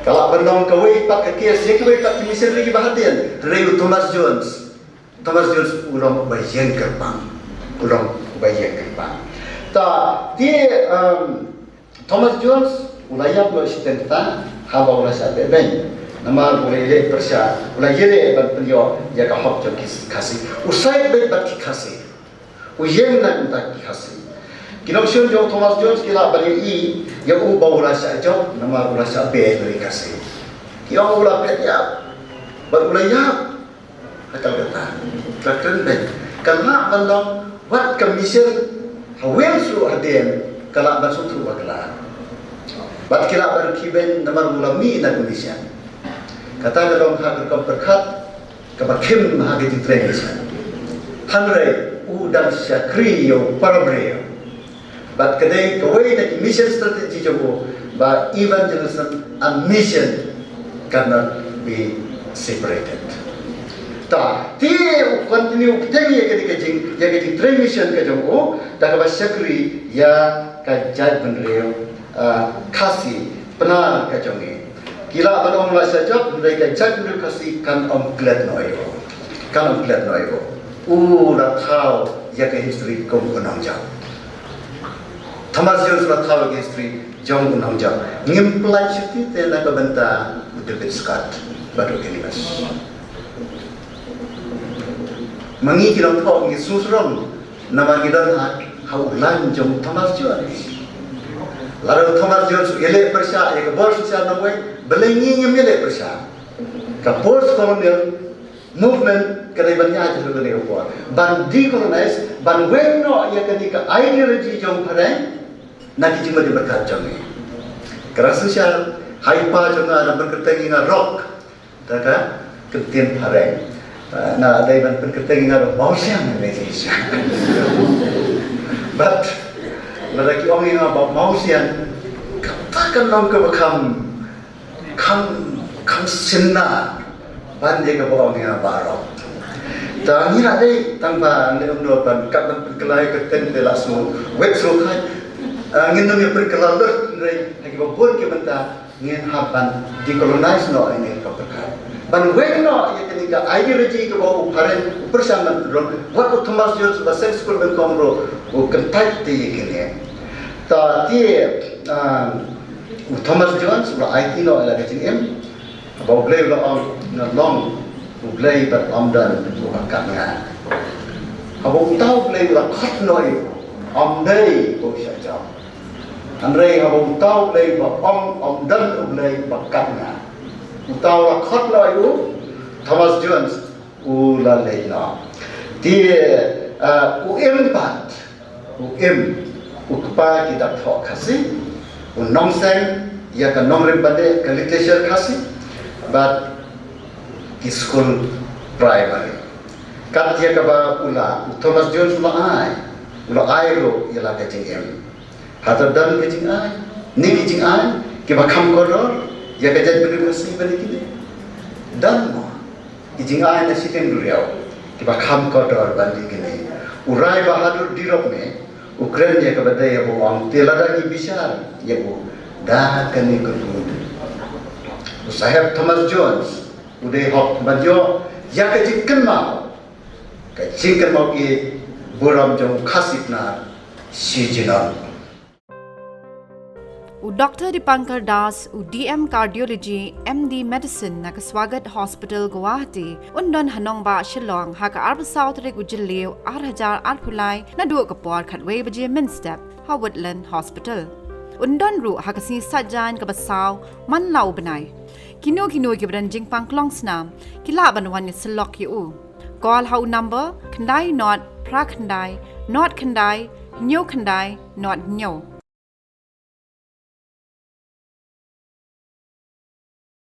Ka lah ban long kawei pat ka case ïa kiwei pat ki missionary kiba hadien, hynrei u Thomas Jones. Thomas Jones u long uba ïeng kyrpang. U long uba ïeng kyrpang. Ta, te, um, Thomas Jones u la ïap noh shiteng rta haba u la shah beh beiñ. Namar u la ïaleh pyrshah, u la ïaleh ban pynïoh ïa ka hok jong ki Khasi. U sait beit bad ki Khasi. U ïeng na ka bynta ki Khasi. Ki nongshun jong u Thomas Jones ki lah ban ïohi ïa u ba u la shah jop namar u la shah beh bad ki Khasi. Ki ong u la phet ïap bad u la ïap. Ha ka kata, ka kren beiñ. Ka lah ban long wat ka mission ha Wales ruh hadien ka lah ban sngewthuh bakla. Bad ki lah ban rkhie beiñ namar u la mih na ka mission. Kata ka long ha ka rukom pyrkhat kaba khim ha ka jingtrei mission. Hynrei u dang shakri ïa u para briew. Bad ka dei kawei na ki mission strategy jong u ba evangelism and mission cannot be separated. Ta, te u continue u bteng ïa ka dei ka jing, ïa ka jingtrei mission ka jong u, da kaba shakri ïa ka jaitbynriew, ah, Khasi, Pnar ka jong ngi. Ki lah ban ong la shah jop, hynrei ka jaitbynriew Khasi kan ym klet noh ïa u. Kan ym klet noh ïa u. U la thaw ïa ka history kum u nongjop. Thomas Jones la thaw ïa ka history jong u nongjop. Ngim pyllait shuti te na ka bynta u David Scott bad u Kenneth. Ma ngi ki nongthoh ngi sngewsarong namar ngi don ha, ha u line jong Thomas Jones. Lada u Thomas Jones u ïaleh pyrshah ïa ka bor synshar nongwei, balei ngi ngim ïaleh pyrshah? Ka post colonial movement ka dei ban ïaid ha kane ka por ban decolonize, ban weng noh ïa kane ka ideology jong phareng na ki jingmut jingpyrkhat jong ngi. Ka rang synshar ha i pa jong nga, nang ban kyrteng ïa nga Rock. Da ka kyntien phareng. Ah, nga la dei ban pynkyrteng ïa nga da Mawsiang, ïa nga. But lada ki ong ïa nga ba Mawsiang, kata ka long kaba kham, kham, kham synna ban ïa kaba ong ïa nga ba Rock. Ta ngi la dei tang ba ngi ym don ban kat ban pynkylla ïa ka kyrteng te la sngew wet sngew khaid. Ah, ngin ym ïa pynkylla lut, hynrei ha kiba bun ki bynta ngin hap ban decolonize noh ïa ka pyrkhat. Ban weng noh ïa kane ka ideology kaba u phareng u pyrshang ban pynrung. Wat u Thomas Jones ba seng skul Bengkong ruh u kyntait te ïa kane. Ta te, ah, u Thomas Jones u la aiti noh ïa la ka jingim. Haba U Blei u la ong, nga long U Blei bad ym don uba kat nga. Haba uta U Blei u la khot noh ïa u, ym dei ba u shah jop. Hynrei haba uta U Blei ba ong ym don U Blei ba kat nga, uta u la khot noh ïa u, Thomas Jones u la leit noh. Te, eh, u Im pat, u Im, u kpa ki dak thoh Khasi, u nongseng ïa ka nongrim bad ka literature Khasi bad ki skul primary. Kat ïa kaba u la, u Thomas Jones u la ai, u la ai ruh ïa la ka jingim. Hato don ka jingai, ne ki jingai kiba kham kordor ïa ka jaitbynriew Khasi ban ïa kine? Don mo ki jingai na shiteng duriaw kiba kham kordor ban ïa kine? U Rai Bahadur Dirope u kren ïa kaba dei, haba u ong, te lada ngi bishar ïa u da kane ka kut, u Saheb Thomas Jones u dei hok ban ïoh ïa ka jingkynmaw, ka jingkynmaw ïeit burom jong u Khasi Pnar shi junom. U Doctor Dipankar Das, u D M Cardiology, M D Medicine na ka Swagat Hospital, Guwahati, un don ha nongbah Shillong ha ka arphew saw tarik u Jylliew arhajar arphew lai naduh ka por khatwei baje mynstep ha Woodland Hospital. Un don ruh ha ka sngi Saitjaiñ kaba saw man la u bnai. Kino kino kiba don jingpang klong snam ki lah ban wan ïasyllok ïa u. Call ha u number khyndai nod phra khyndai nod khyndai hynñiew khyndai nod hynñiew.